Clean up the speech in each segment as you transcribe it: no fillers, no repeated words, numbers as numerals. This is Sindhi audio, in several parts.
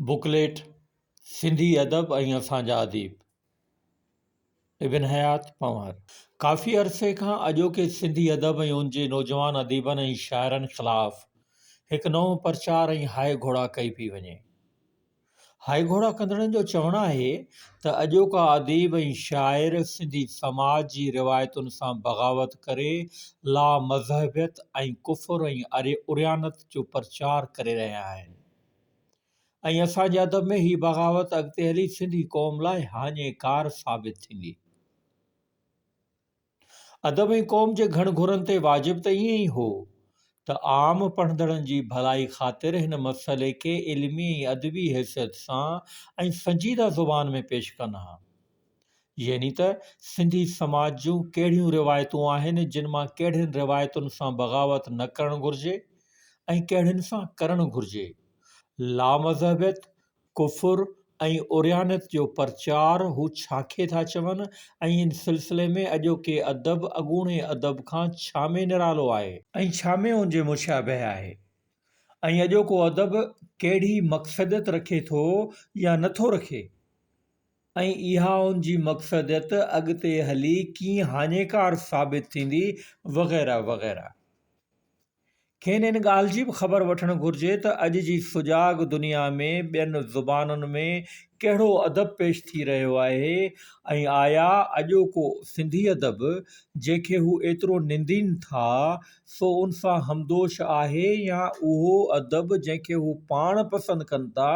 بڪليٽ، سنڌي ادب ۽ اسان جا اديب، ابن حيات پنهور. ڪافي عرصي کان اڄوڪي سنڌي ادب ۽ ان جي نوجوان اديبن ۽ شاعرن خلاف هڪ نئون پرچار ۽ هاء گهوڙا ڪئي پئي وڃي. هاء گهوڙا ڪندڙن جو چوڻ آهي ته اڄوڪا اديب ۽ شاعر سنڌي سماج جي روايتن سان بغاوت ڪري لامذهبيت ۽ ڪفر ۽ عريانت جو پرچار ڪري رهيا آهن ۽ اسان جي ادب ۾ هي بغاوت اڳتي هلي سنڌي قوم لاء هاڃيڪار ثابت ٿيندي. ادب ۽ قوم جي گهڻ گهرن تي واجب ته ائين ئي هو ته عام پڙهندڙن جي ڀلائي خاطر هن مسئلي کي علمي ۽ ادبي حيثيت سان ۽ سنجيده زبان ۾ پيش ڪن ها. يعني ته سنڌي سماج جون ڪهڙيون روايتون آهن جن مان ڪهڙين روايتن سان بغاوت نه ڪرڻ گهرجي ۽ ڪهڙين سان ڪرڻ گهرجي. لامذهبيت، ڪفر ۽ عريانيت جو پرچار هو ڇاکي ٿا چون ۽ ان سلسلي ۾ اڄوڪي ادب اڳوڻي ادب کان ڇا ۾ نرالو آهي؟ ۽ ڇا ۾ ان جي مشابهه آهي؟ ۽ اڄوڪو ادب ڪهڙي مقصديت رکي ٿو يا نٿو رکي؟ ۽ اها ان جي مقصديت اڳتي هلي ڪيئن هاڃيڪار ثابت ٿيندي وغيره وغيره. کين ان ڳالهه جي به خبر وٺڻ گهرجي ته اڄ جي سجاڳ دنيا ۾ ٻين زبانن ۾ ڪهڙو ادب پيش ٿي رهيو آهي ۽ آيا اڄوڪو سنڌي ادب جنهن کي هو ايترو نندين ٿا سو ان سان همدوش آهي يا اهو ادب جنهن کي هو پاڻ پسند ڪن ٿا،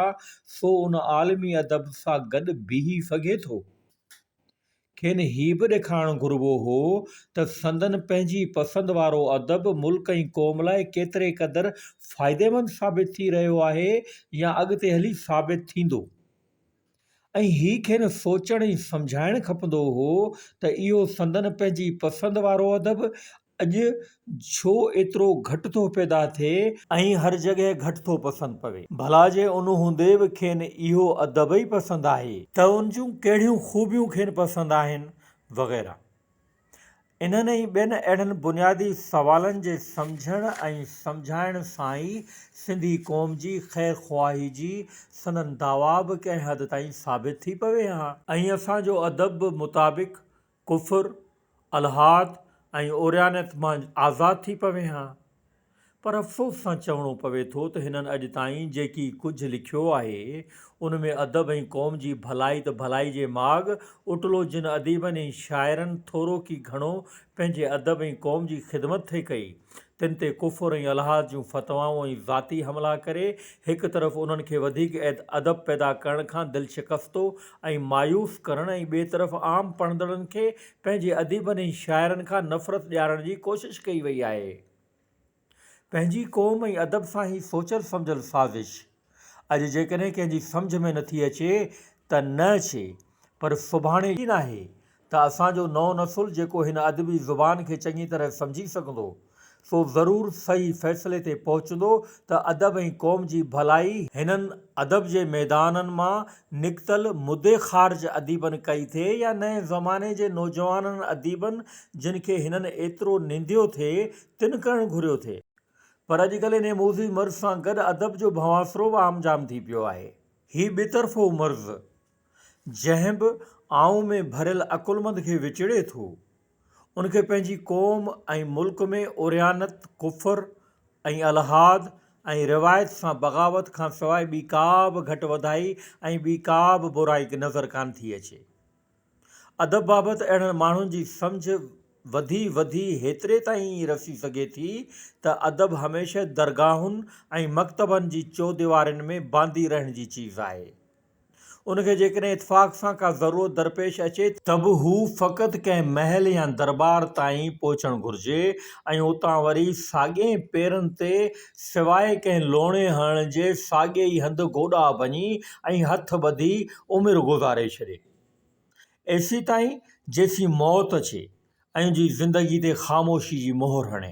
سو ان عالمي ادب سان گڏ بيهي سگهي ٿو؟ کين هي به ڏيکارڻ گهربو هو ته سندن پنهنجي پسند وارو ادب ملڪ ۽ قوم لاء ڪيتري قدر فائديمند ثابت ٿي رهيو آهي يا اڳتي هلي ثابت ٿيندو. ۽ هي کين سوچڻ ۽ سمجهائڻ کپندو هو ته اهو سندن پنهنجي پسند وارو ادب اڄ ڇو ايترو گهٽ ٿو پيدا ٿئي ۽ هر جڳهه گهٽ ٿو پسند پوي. ڀلا جي ان هوندي به کين اهو ادب ئي پسند آهي ته ان جون ڪهڙيون خوبيون کين پسند آهن وغيره. انهن ۽ ٻين اهڙن بنيادي سوالن جي سمجهڻ ۽ سمجهائڻ سان ئي سنڌي قوم جي خير خواهي جي سندن دعويٰ به ڪنهن حد تائين ثابت ٿي پوي ها. ۽ اسان جو ادب به مطابق ڪفر، الحاد ۽ عريانيت مان آزاد ٿي پوي ها. پر افسوس سان چوڻو پوي ٿو ته هنن اڄ تائين جيڪي ڪجهه لکيو آهي، ان ۾ ادب ۽ قوم جي ڀلائي ته ڀلائي جي ماڳ، اٽلو جن اديبن ۽ شاعرن ٿورو ڪي گهڻو پنهنجي ادب ۽ قوم جي خدمت ٿي ڪئي، تن تي ڪفر ۽ الحاد جون فتوائون ۽ ذاتي حملا ڪري، هڪ طرف انهن کي وڌيڪ ادب پيدا ڪرڻ کان دلشڪستو ۽ مايوس ڪرڻ ۽ ٻئي طرف عام پڙهندڙن کي پنهنجي اديبن ۽ شاعرن کان نفرت ڏيارڻ جي ڪوشش ڪئي وئي آهي. پنهنجي قوم ۽ ادب سان هي سوچيل سمجهيل سازش اڄ جيڪڏهن ڪنهن جي سمجهه ۾ نٿي اچي ته نه اچي پر سڀاڻي ناهي ته اسان جو نئون نسل جيڪو هن ادبي زبان کي چڱي طرح سمجهي سگهندو سو ضرور صحيح فيصلي تي پهچندو ته ادب ۽ قوم جي ڀلائي هنن ادب جي ميدانن مان نڪتل مدي خارج اديبن ڪئي ٿي يا نئين زماني جي نوجوانن اديبن جن کي هنن ايترو ننديو ٿي تن ڪرڻ گهريو ٿي. پر اڄڪلهه انهيء موذي مرض سان گڏ ادب جو ڀوانسرو به عام جام ٿي پيو آهي. هي ٻطرفو مرض جنهن به آئون ۾ ڀريل عقلمند کي وچڙي ٿو، ان کي پنهنجي قوم ۽ ملڪ ۾ عريانت، ڪفر ۽ الحاد ۽ روايت سان بغاوت کان سواء ٻي ڪا به گهٽ وڌائي ۽ ٻي ڪا به برائي نظر ڪانه ٿي اچي. ادب بابت اهڙن ماڻهن جي سمجهه وڌي وڌي هيتري تائين ئي رسي سگهي ٿي ته ادب هميشه درگاهن ۽ مڪتبن جي چوديوارين ۾ باندي رهڻ جي چيز آهي. ان کي جيڪڏهن اتفاق سان ڪا ضرورت درپيش اچي، ته به هو فقط ڪنهن محل يا درٻار تائين پهچڻ گهرجي ۽ اتان وري ساڳين پيرن تي سواء ڪنهن لوڻي هڻڻ جي ساڳئي ئي هنڌ گوڏا ڀڃي ۽ هٿ ٻڌي عمر گذاري ڇڏي. ايسيتائين جيسين موت اچي ۽ ان جي زندگي تي خاموشي جي مهر هڻي.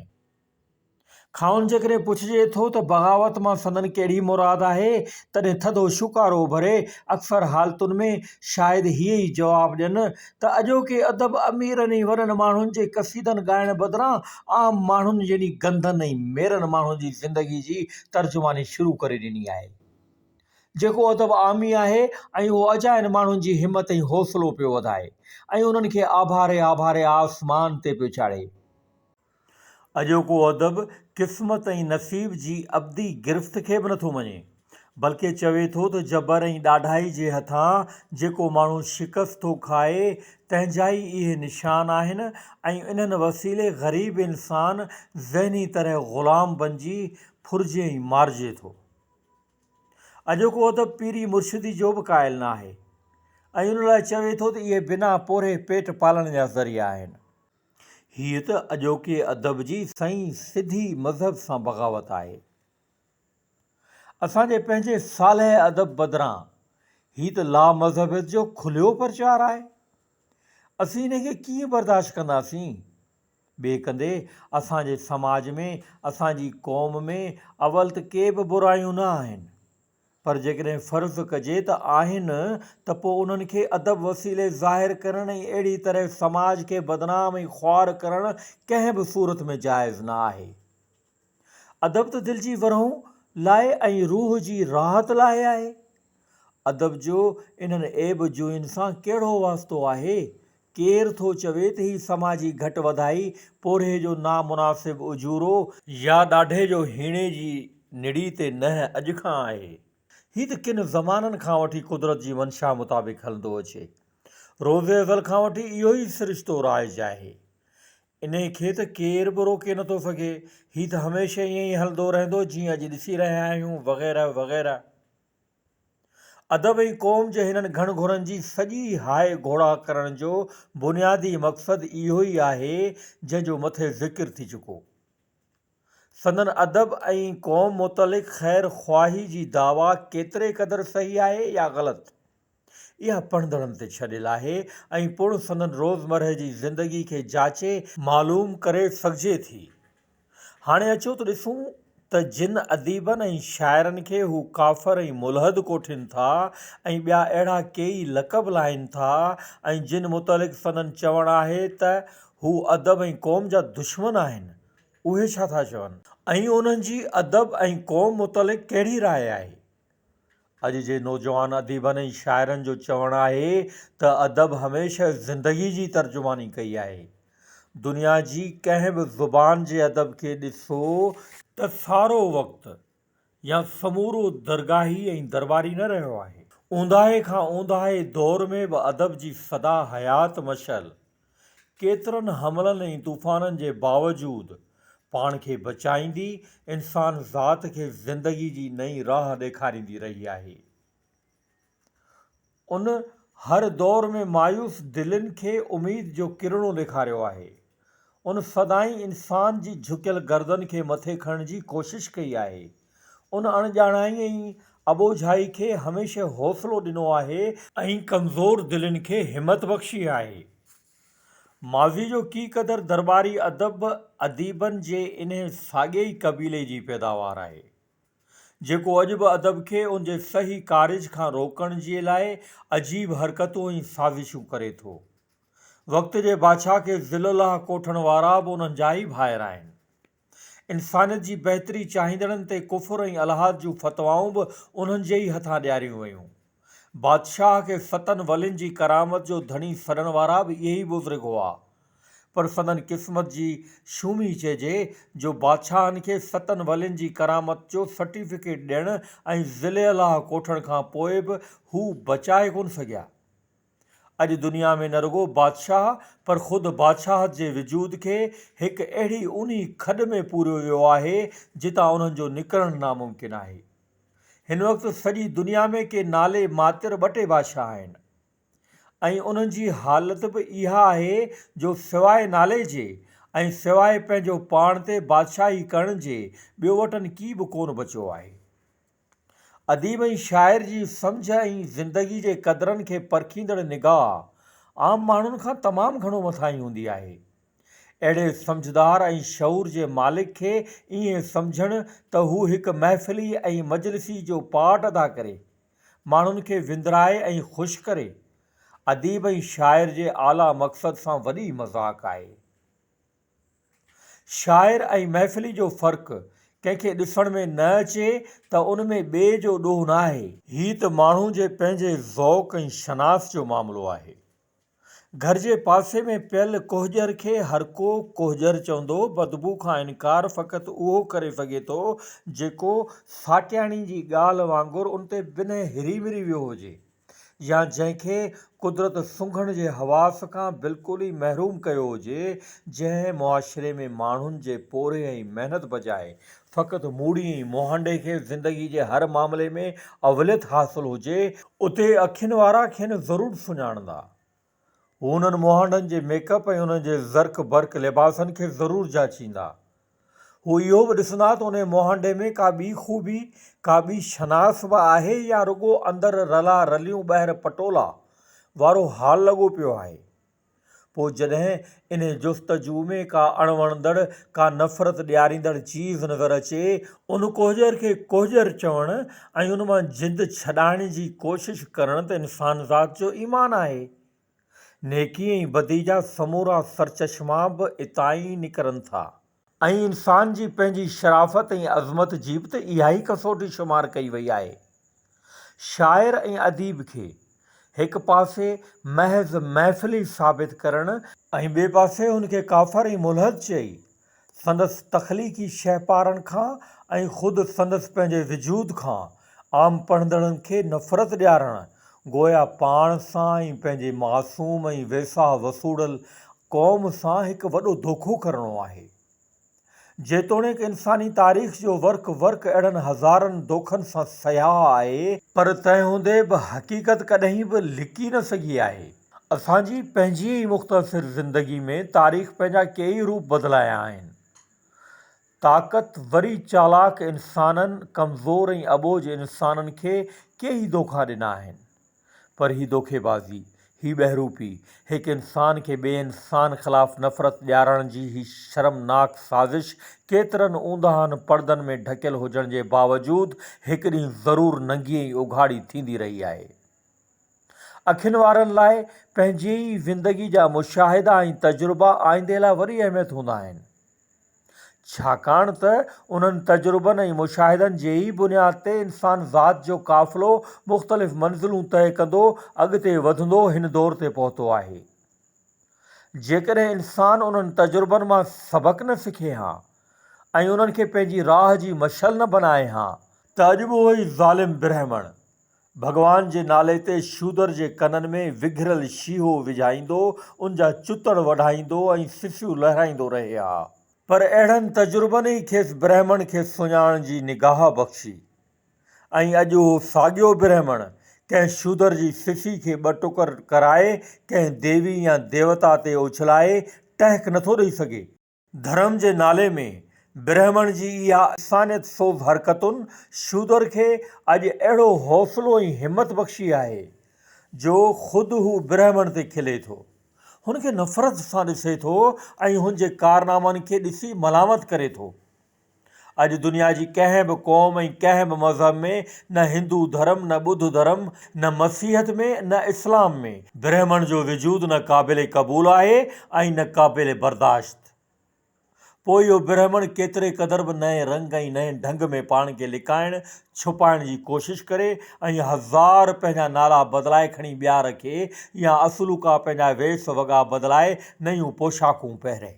کانئن جيڪڏهن پڇجي ٿو ته بغاوت مان سندن ڪهڙي مراد آهي، تڏهن ٿڌو شوڪارو ڀري اڪثر حالتن ۾ شايد هيء ئي جواب ڏين ته اڄوڪي ادب اميرن ۽ وڏن ماڻهن جي قصيدن ڳائڻ بدران عام ماڻهن يعني گندن ۽ ميرن ماڻهن جي زندگي جي ترجماني شروع ڪري ڏني آهي. جيڪو ادب عامي آهي ۽ اهو اجاين ماڻهن جي همت ۽ حوصلو پيو وڌائي ۽ انهن کي آڀاري آڀاري آسمان تي پيو چاڙهي. اڄوڪو ادب قسمت ۽ نصيب جي ابدي گرفت کي به نٿو مڃي، بلڪه چوي ٿو ته جبر ۽ ڏاڍائي جي هٿان جيڪو ماڻهو شڪست ٿو کائي، تنهن جا ئي اهي نشان آهن ۽ انهن وسيلي غريب انسان ذهني طرح غلام بنجي ڦرجي ۽ مارجي ٿو. اڄوڪو ادب پيري مرشدي جو به قائل ناهي ۽ ان لاء چوي ٿو ته اهي بنا پورهيي پيٽ پالڻ جا ذريعا آهن. هيء ته اڄوڪي ادب جي سئين سڌي مذهب سان بغاوت آهي. اسان جي پنهنجي صالح ادب بدران هي ته لامذهبيت جو کليو پرچار آهي. اسين انهي کي ڪيئن برداشت ڪنداسين؟ ٻئي ڪندي اسان جي سماج ۾، اسان جي قوم ۾ اول ته ڪي به برايون نه آهن. پر جيڪڏهن فرض ڪجي ته آهن ته پوء انهن کي ادب وسيلي ظاهر ڪرڻ ۽ اهڙي طرح سماج کي بدنام ۽ خوار ڪرڻ ڪنهن به صورت ۾ جائز نه آهي. ادب ته دل جي ورهون لاء ۽ روح جي راحت لاء آهي. ادب جو انهن عيب جوين سان ڪهڙو واسطو آهي؟ ڪير ٿو چوي ته هي سماجي گهٽ وڌائي، پورهيي جو نامناسب اجورو، يا ڏاڍي جو هيڻي جي نڙي تي ننهن اڄ کان آهي. هي ته ڪن زمانن کان وٺي قدرت جي منشا مطابق هلندو اچي. روز ازل کان وٺي اهو ئي سرشتو رائج آهي. انهي کي ته ڪير به روڪي نٿو سگهي. هي ته هميشه ائين ئي هلندو رهندو جيئن اڄ ڏسي رهيا آهيون وغيره وغيره. ادب ۽ قوم جي هنن گهڻ گهرن جي سڄي هاء گهوڙا ڪرڻ جو بنيادي مقصد اهو ئي آهي، جنهن جو مٿي ذڪر ٿي چڪو. سندن ادب ۽ قوم متعلق خير خواهي جي دعويٰ ڪيتري قدر صحيح آهي يا غلط، اها پڙهندڙن تي ڇڏيل آهي ۽ پڻ سندن روزمرهه جي زندگي کي جاچي معلوم ڪري سگهجي ٿي. هاڻي اچو ته ڏسون ته جن اديبن ۽ شاعرن کي هو ڪافر ۽ ملحد ڪوٺين ٿا ۽ ٻيا اهڙا ڪيئي لقب لائين ٿا ۽ جن متعلق سندن چوڻ آهي ته هو ادب ۽ قوم جا دشمن آهن، اهي ڇا ٿا چون؟ ۽ انهن جي ادب ۽ قوم متعلق ڪهڙي راء آهي؟ اڄ جي نوجوان اديبن ۽ شاعرن جو چوڻ آهي ته ادب هميشه زندگي جي ترجماني ڪئي آهي. دنيا جي ڪنهن به زبان جي ادب کي ڏسو ته سارو وقت يا سمورو درگاهي ۽ درٻاري نه رهيو آهي. اونداهي کان اونداهي دور ۾ به ادب جي سدا حيات مشعل ڪيترن حملن ۽ طوفانن جي باوجود پاڻ کي بچائيندي انسان ذات کي زندگي جي نئين راهه ڏيکاريندي رهي آهي. ان هر دور ۾ مايوس دلين کي اميد جو ڪرڻو ڏيکاريو آهي. ان سدائين انسان جي جهڪيل گردن کي مٿي کڻڻ جي ڪوشش ڪئي آهي. ان اڻڄاڻائي ۽ اٻوجهائي کي هميشه حوصلو ڏنو آهي ۽ ڪمزور دلين کي همت بخشي آهي. ماضي جو ڪي قدر درٻاري ادب به اديبن جي انهي ساڳئي ئي قبيلي جي پيداوار آهي، جيڪو اڄ به ادب کي ان جي صحيح ڪارج کان روڪڻ جي لاء عجيب حرڪتون ۽ سازشون ڪري ٿو. وقت جي بادشاهه کي ظل الله ڪوٺڻ وارا به انهن جا ئي ڀائر آهن. انسانيت جي بهتري چاهيندڙن تي ڪفر ۽ الحاد جون فتوائون به انهن جي ئي هٿان ڏياريون ويون. بادشاهه کي ستن ولين جي ڪرامت جو ڌڻي سڏڻ وارا به اهي ئي بزرگ هئا. پر سندن قسمت جي شومي چئجي جو بادشاهن کي ستن ولين جي ڪرامت جو سرٽيفڪيٽ ڏيڻ ۽ ظل الله ڪوٺڻ کان پوء به هو بچائي ڪونه سگهيا. اڄ دنيا ۾ نه رڳو بادشاهه پر خود بادشاهت جي وجود کي هڪ اهڙي اونهي کڏ ۾ پوريو ويو آهي جتان انهن جو نڪرڻ ناممڪن آهي. هن وقت سڄي دنيا ۾ ڪي نالي ماتر ٻه ٽي بادشاهه آهن ۽ انهن جي حالت به اها آهي جو سواء نالي جي ۽ سواء پنهنجو پاڻ تي بادشاهي ڪرڻ جي ٻيو وٽن ڪي به ڪونه بچيو آهي. اديب ۽ شاعر جي سمجهه ۽ زندگي جي قدرن کي پرکيندڙ نگاهه عام ماڻهن کان تمام گهڻو مٿانهين هوندي آهي. اهڙي سمجهدار ۽ شعور جي مالڪ کي ائين سمجهڻ ته هو هڪ محفلي ۽ مجلسي جو پارٽ ادا ڪري، ماڻهن کي وندرائي ۽ خوش ڪري، اديب ۽ شاعر جي اعليٰ مقصد سان وڏي مذاق آهي. شاعر ۽ محفلي جو فرق ڪنهن کي ڏسڻ ۾ نه اچي ته ان ۾ ٻئي جو ڏوهه ناهي. هي ته ماڻهو جي پنهنجي ذوق ۽ شناس جو معاملو آهي. گهر جي پاسي ۾ پيل ڪوهڄر کي هرڪو ڪوهڄر چوندو، بدبو کان انڪار فقط اهو ڪري سگهي ٿو، جيڪو ساٽياڻي جي ڳالهه وانگر ان تي بنهه هري مري ويو هجي يا جنهن کي قدرت سونگهڻ جي حواس کان بلڪل ئي محروم ڪيو هجي، جنهن معاشري ۾ ماڻهن جي پورهيي ۽ محنت بجاء فقط موڙي ۽ مهانڊي کي زندگي جي هر معاملي ۾ اوليت حاصل هجي، اتي اکين وارا کين ضرور سڃاڻندا. هو انهن مهانڊن جي ميڪ اپ ۽ انهن جي زرق برق لباسن کي ضرور جاچيندا. هو اهو به ڏسندا ته انهي مهانڊي ۾ ڪا ٻي خوبي، ڪا ٻي شناس به آهي يا رڳو اندر رلا رليون ٻاهر پٽولا وارو حال لڳو پيو آهي. پوء جڏهن انهي جستجو ۾ ڪا اڻوڻندڙ، ڪا نفرت ڏياريندڙ چيز نظر اچي، ان ڪوهڄر کي ڪوهڄر چوڻ ۽ ان مان جند ڇڏائڻ جي ڪوشش ڪرڻ ته انسانذات جو ايمان آهي. نيڪي ۽ بدي جا سمورا سرچشما به اتان ئي نڪرن ٿا. ۽ انسان جي پنهنجي شرافت ۽ عظمت جي به ته اها ئي ڪسوٽي شمار ڪئي وئي آهي. شاعر ۽ اديب کي هڪ پاسي محض محفلي ثابت ڪرڻ، ۽ ٻئي پاسي هن کي ڪافر ۽ ملحد چئي سندس تخليقي شهپارن کان ۽ خود سندس پنهنجي وجود کان عام پڙهندڙن کي نفرت ڏيارڻ گويا پاڻ سان ۽ پنهنجي معصوم ۽ ويساهه وسوڙل قوم سان هڪ وڏو دوکو ڪرڻو آهي. جيتوڻيڪ انساني تاريخ جو ورق ورق اهڙن هزارن دوکن سان سياح آهي، پر تنهن هوندي به حقيقت ڪڏهن به لڪي نه سگهي آهي. اسان جي پنهنجي ئي مختصر زندگي ۾ تاريخ پنهنجا ڪيئي روپ بدلايا آهن. طاقت وري چالاڪ انسانن، ڪمزور ۽ اٻوجهه انسانن کي ڪيئي دوکا ڏنا آهن. پر هي دوکيبازي، هي ٻهروپي، هڪ انسان کي ٻئي انسان خلاف نفرت ڏيارڻ جي هي شرمناڪ سازش ڪيترن اونداهن پڙدن ۾ ڍڪيل هجڻ جي باوجود هڪ ڏينهن ضرور ننگي ۽ اگهاڙي ٿيندي رهي آهي. اکين وارن لاء پنهنجي ئي زندگي جا مشاهدا ۽ تجربا آئيندي لاء وڏي اهميت هوندا آهن. ڇاڪاڻ ته انهن تجربن ۽ مشاهدن جي ئي بنياد تي انسان ذات جو قافلو مختلف منزلون طئي ڪندو اڳتي وڌندو هن دور تي پهتو آهي. جيڪڏهن انسان انهن تجربن مان سبق نه سکي ها ۽ انهن کي پنهنجي راهه جي مشعل نه بنائي ها، ته اڄ به اهو ئي ظالم برهمڻ ڀڳوان جي نالي تي شودر جي ڪنن ۾ وگهريل شيهو وجهائيندو، ان جا چتڙ وڍائيندو ۽ سسيون لهرائيندو رهي ها. پر اهڙن تجربن ئي کيس برهمڻ کي سڃاڻڻ جي نگاهه بخشي ۽ اڄ اهو ساڳيو برهمڻ ڪنهن شودر جي سسي کي ٻه ٽڪر ڪرائي ڪنهن ديوي يا ديوتا تي اڇلائي ٽهڪ نٿو ڏئي سگهي. ڌرم جي نالي ۾ برهمڻ جي اها انسانيت سوز حرڪتن شودر کي اڄ اهڙو حوصلو ۽ همت بخشي آهي جو خود هو برهمڻ تي کلي ٿو، هن کي نفرت سان ڏسي ٿو ۽ هن جي ڪارنامن کي ڏسي ملامت ڪري ٿو. اڄ دنيا جي ڪنهن به قوم ۽ ڪنهن به مذهب ۾ نه هندو ڌرم نه ٻڌ ڌرم نه مسيحت ۾ نه اسلام ۾ برهمڻ جو وجود نه قابل قبول آهي ۽ نه قابل برداشت. پوء اهو برهمڻ ڪيتري قدر به نئين رنگ ۽ نئين ڍنگ ۾ پاڻ کي لڪائڻ ڇپائڻ جي ڪوشش ڪري ۽ هزار پنهنجا نالا بدلائي کڻي ٻيا رکي يا اصلوڪا پنهنجا ويس وڳا بدلائي نيون پوشاڪون پهري.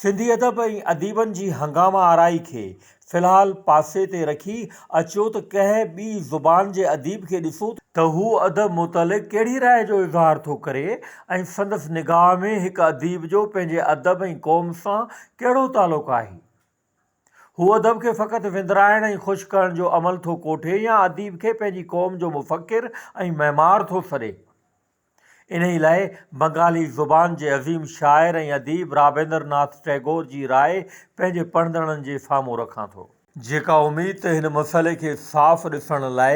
سنڌي ادب ۽ اديبن جي هنگامه آرائي کي في الحال پاسي تي رکي اچو ته ڪنهن ٻي زبان جي اديب کي ڏسون ته هو ادب متعلق ڪهڙي راء جو اظهار ٿو ڪري ۽ سندس نگاهه ۾ هڪ اديب جو پنهنجي ادب ۽ قوم سان ڪهڙو تعلق آهي. هو ادب کي فقط وندرائڻ ۽ خوش ڪرڻ جو عمل ٿو ڪوٺي يا اديب کي پنهنجي قوم جو مفڪر ۽ معمار ٿو سڏي. انهيء لاء بنگالي زبان جي عظيم شاعر ۽ اديب رابندر ناٿ ٽئگور جي راء پنهنجي پڙهندڙن جي سامهون رکان ٿو. جيڪا اميد ته هن مسئلي کي صاف ڏسڻ لاء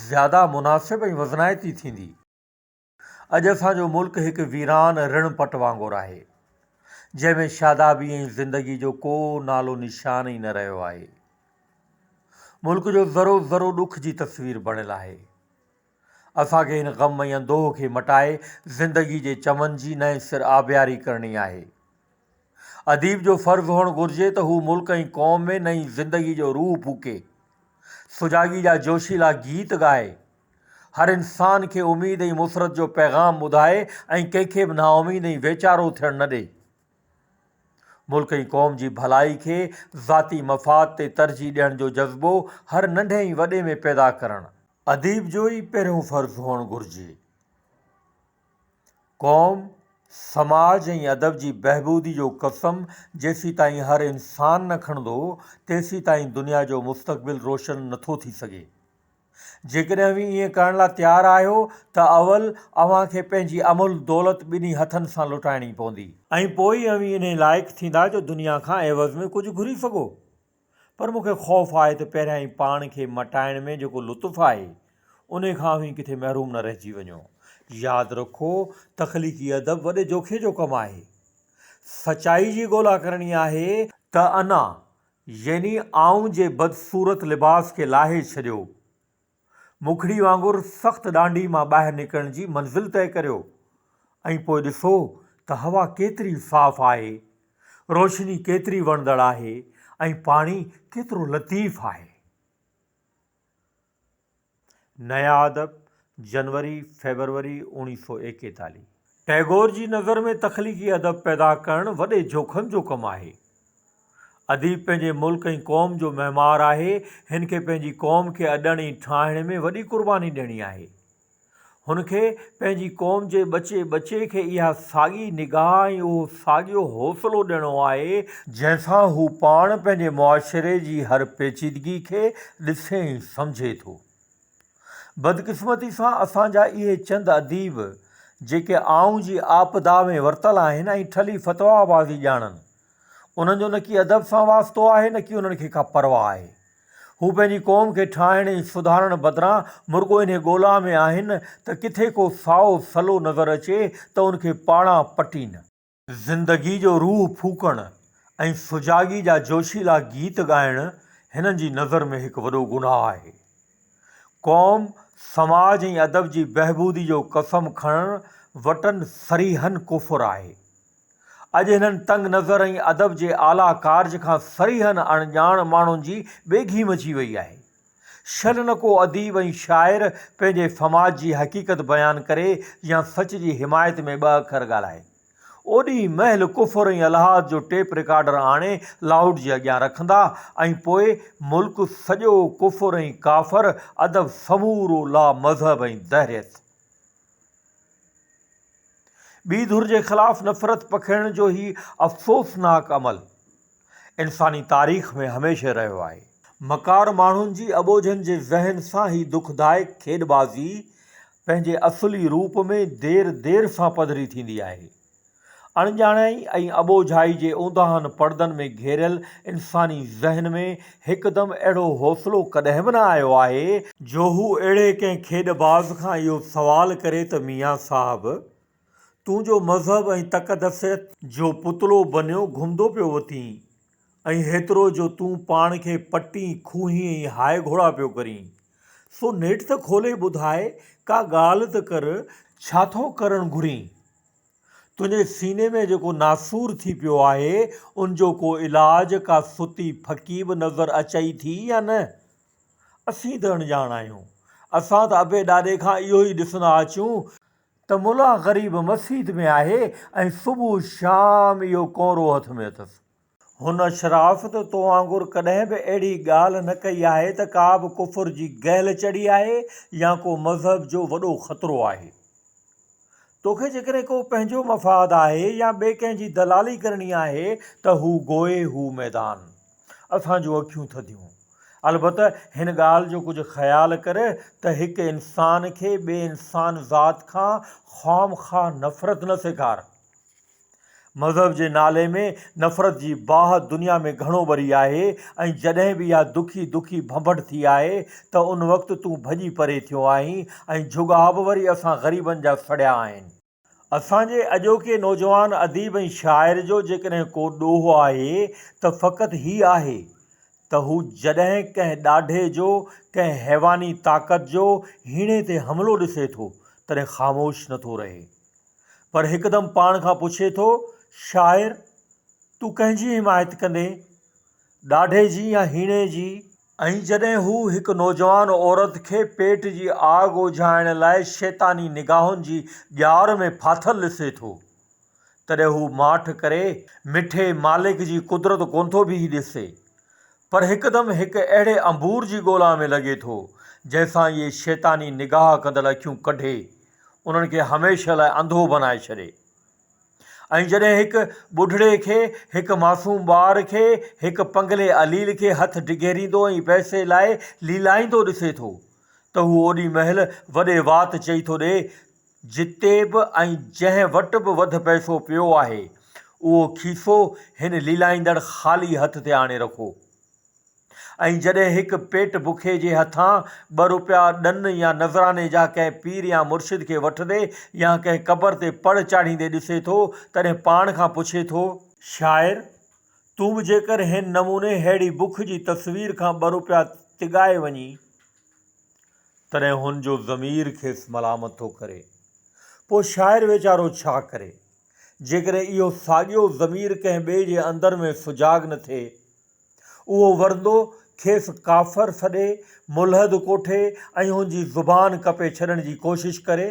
زياده مناسب ۽ وزنائتي ٿيندي. اڄ اسان جو ملڪ هڪ ويران رڻ پٽ وانگر آهي، جنهن ۾ شادابي ۽ زندگي جو ڪو نالو نشان ئي نه رهيو آهي. ملڪ جو ذرو ذرو ڏک جي تصوير بڻيل آهي. اسان کي هن غم ۽ اندوهه کي مٽائي زندگي جي چمن جي نئين سر آبياري ڪرڻي آهي. اديب جو فرض هئڻ گهرجي ته هو ملڪ ۽ قوم ۾ نئين زندگي جو روح ڦوڪي، سجاڳي جا جوشيلا گيت ڳائي، هر انسان کي اميد ۽ مسرت جو پيغام ٻڌائي ۽ ڪنهن کي به نااميد ۽ ويچارو ٿيڻ نه ڏئي. ملڪ ۽ قوم جي ڀلائي کي ذاتي مفاد تي ترجيح ڏيڻ جو جذبو هر ننڍي ۽ وڏي ۾ پيدا ڪرڻ. اديب جو ئي پهريون فرض هئڻ گهرجي. قوم، سماج ۽ ادب جي بهبودي جو قسم جيسيتائين هر انسان نه کڻندو، تيسيتائين دنيا جو مستقبل روشن نٿو ٿي سگهي. جيڪڏهن اوهين ائين ڪرڻ لاء تيار آهيو ته اول اوهان کي پنهنجي املهه دولت ٻنهي هٿن سان لٽائڻي پوندي. ۽ پوء ئي اوهين انهي لائق ٿيندا جو دنيا کان عيوض ۾ ڪجهه گهري سگهو. پر مون کي خوف آهي ته پهريائين پاڻ کي مٽائڻ ۾ جيڪو لطف آهي، انهي کان اوهين ڪٿي محروم نه رهجي وڃو. ياد رکو، تخليقي ادب وڏي جوکي جو ڪم آهي. سچائي جي ڳولا ڪرڻي آهي ته انا يعني آئون جي بدصورت لباس کي لاهي ڇڏيو. مکڙي وانگر سخت ڏانڊي مان ٻاهر نڪرڻ جي منزل طئي ڪريو ۽ پوء ڏسو ته هوا ڪيتري صاف آهي، روشني ڪيتري وڻندڙ آهي ۽ پاڻي ڪيترو لطيف آهي. نيا ادب، جنوري، فيبروري 1941. ٽئگور جي نظر ۾ تخليقي ادب پيدا ڪرڻ وڏي جوکم جو ڪم آهي. اديب پنهنجي ملڪ ۽ قوم جو معمار آهي، هن کي پنهنجي قوم کي اڏڻ ۽ ٺاهڻ ۾ وڏي قرباني ڏيڻي آهي. هن کي پنهنجي قوم جي ٻچي ٻچي کي اها ساڳي نگاهه ۽ اهو ساڳيو حوصلو ڏيڻو آهي، جنهن سان هو پاڻ پنهنجي معاشري جي هر پيچيدگي کي ڏسي ۽ سمجهي ٿو. بدقسمتي سان اسان جا اهي چند اديب جيڪي آئون جي آپدا ۾ ورتل آهن ۽ ٺلهي فتويٰ بازي ڄاڻن، انهن جو نڪي ادب سان واسطو آهي نڪي انهن کي ڪا پرواهه آهي. هو پنهنجي قوم کي ٺاهڻ ۽ سڌارڻ بدران مرڳو انهي ڳولا ۾ آهن ته ڪٿي ڪو سائو سلو نظر اچي ته ان کي پاڙان پٽين. زندگي جو روح ڦوڪڻ ۽ سجاڳي جا جوشيلا گيت ڳائڻ هنن جي نظر ۾ هڪ وڏو گناهه آهي. قوم، سماج ۽ ادب جي بهبودي جو قسم کڻڻ وٽن صريحاً ڪفر آهي. اڄ هنن تنگ نظر ۽ ادب جي اعليٰ ڪارج کان صريحاً اڻڄاڻ ماڻهن جي ٻيگهي مچي وئي آهي. شل نه ڪو اديب ۽ شاعر پنهنجي سماج جي حقيقت بيان ڪري يا سچ جي حمايت ۾ ٻه اکر ڳالهائي. اوڏي مهل ڪفر ۽ الحاد جو ٽيپ رڪارڊر آڻي لائوڊ جي اڳيان رکندا ۽ پوء ملڪ سڄو ڪفر ۽ ڪافر، ادب سمورو لامذهب ۽ دهريت. ٻي ڌر جي خلاف نفرت پکيڙڻ جو هي افسوسناڪ عمل انساني تاريخ ۾ هميشه رهيو آهي. مڪار ماڻهن جي اٻوجهن جي ذهن سان هي دکدائڪ کيڏبازي پنهنجي اصلي روپ ۾ دير دير سان پڌري ٿيندي آهي. اڻڄاڻائي ۽ اٻوجهائي جي اونداهن پڙدن ۾ گهيريل انساني ذهن ۾ هڪدم اهڙو حوصلو ڪڏهن به نه آيو آهي، جو هو اهڙي ڪنهن کيڏ باز کان اهو سوال ڪري ته ميان صاحب! تون جو مذهب ۽ تقدسيت جو پتلو بنيو گهمندو پيو وتين ۽ هيترو جو تون پاڻ کي پٽين، کوهين ۽ هاء گهوڙا پيو ڪرين، سو نيٺ ته کولي ٻڌاء، ڪا ڳالهه ته ڪر، ڇا ٿو ڪرڻ گهرين؟ تنهنجي سيني ۾ جيڪو ناسور ٿي پيو آهي، ان جو ڪو علاج، ڪا ستي ڦڪي به نظر اچئي ٿي يا نه؟ اسين ته اڻڄاڻ آهيون. اسان ته ابي ڏاڏي کان اهو ئي ڏسندا اچون، ته ملان غريب مسيت ۾ آهي ۽ صبح شام اهو ڪونرو هٿ ۾ اٿس. هن اشراف ته تو وانگر ڪڏهن به اهڙي ڳالهه نه ڪئي آهي ته ڪا به ڪفر جي گهل چڙهي آهي يا ڪو مذهب جو وڏو خطرو آهي. توکي جيڪڏهن ڪو پنهنجو مفاد آهي يا ٻئي ڪنهن جي دلالي ڪرڻي آهي ته هو گوئي هو ميدان. اسان جون اکيون ٿڌيون. البته هن ڳالهه جو ڪجهه خيال ڪر ته هڪ انسان کي ٻئي انسان ذات کان خوامخواه نفرت نه سيکار. مذهب جي نالي ۾ نفرت جي باهه دنيا ۾ گهڻو ٻري آهي ۽ جڏهن به اها دکي دکي ڀنڀٽ ٿي آهي ته ان وقت تون ڀڄي پري ٿيو آهين ۽ جهڳا به وري اسان غريبن جا سڙيا آهن. اسان جي اڄوڪي نوجوان اديب ۽ شاعر جو جيڪڏهن ڪو ڏوهه آهي ته فقط هي آهي ته هو جڏهن ڪنهن ڏاڍي جو، ڪنهن حيواني طاقت جو هيڻي تي حملو ڏسي ٿو تڏهن خاموش نٿو رهي. پر هڪدم پاڻ کان پڇي ٿو، شاعر! تون ڪنهن جي حمايت ڪندين؟ ڏاڍي جي يا هيڻي جي؟ ۽ جڏهن هو هڪ نوجوان عورت کي پيٽ جي آگ اجهائڻ لاء شيطاني نگاهن جي ڄار ۾ ڦاٿل ڏسي ٿو، تڏهن هو ماٺ ڪري مٺي مالڪ جي قدرت ڪونه ٿو بيهي ڏسي، پر هڪدم هڪ اهڙي انبور جي ڳولا ۾ لڳي ٿو، جنهن سان اهي شيطاني نگاهه ڪندڙ اکيون ڪڍي، انهن کي هميشه لاء انڌو بنائي ڇڏي. ۽ جڏهن هڪ ٻڍڙي کي، هڪ معصوم ٻار کي، هڪ پنگلي عليل کي هٿ ڊگهيريندو ۽ پئسي لاء ليلائيندو ڏسي ٿو، ته هو اوڏي مهل وڏي وات چئي ٿو ڏئي جتي به ۽ جنهن وٽ به وڌ پئسو پيو آهي، اهو کيسو هن ليلائيندڙ خالي هٿ تي آڻي رکو. ۽ جڏهن هڪ پيٽ بکي جي هٿان ٻه روپيا ڏن يا نذراني جا ڪنهن پير يا مرشد کي وٺندي يا ڪنهن قبر تي پڙ چاڙهيندي ڏسي ٿو، تڏهن پاڻ کان پڇي ٿو. شاعر، تون به جيڪر هن نموني ههڙي بک جي تصوير کان ٻه روپيا تڳائي وڃين، تڏهن هن جو ضمير کيس ملامت ٿو ڪري. پوء شاعر ويچارو ڇا ڪري؟ جيڪڏهن اهو ساڳيو ضمير ڪنهن ٻئي جي اندر ۾ سجاڳ نه ٿئي، اهو ورندو کيس ڪافر سڏي، ملحد ڪوٺي ۽ هن جي زبان ڪپي ڇڏڻ جي ڪوشش ڪري؟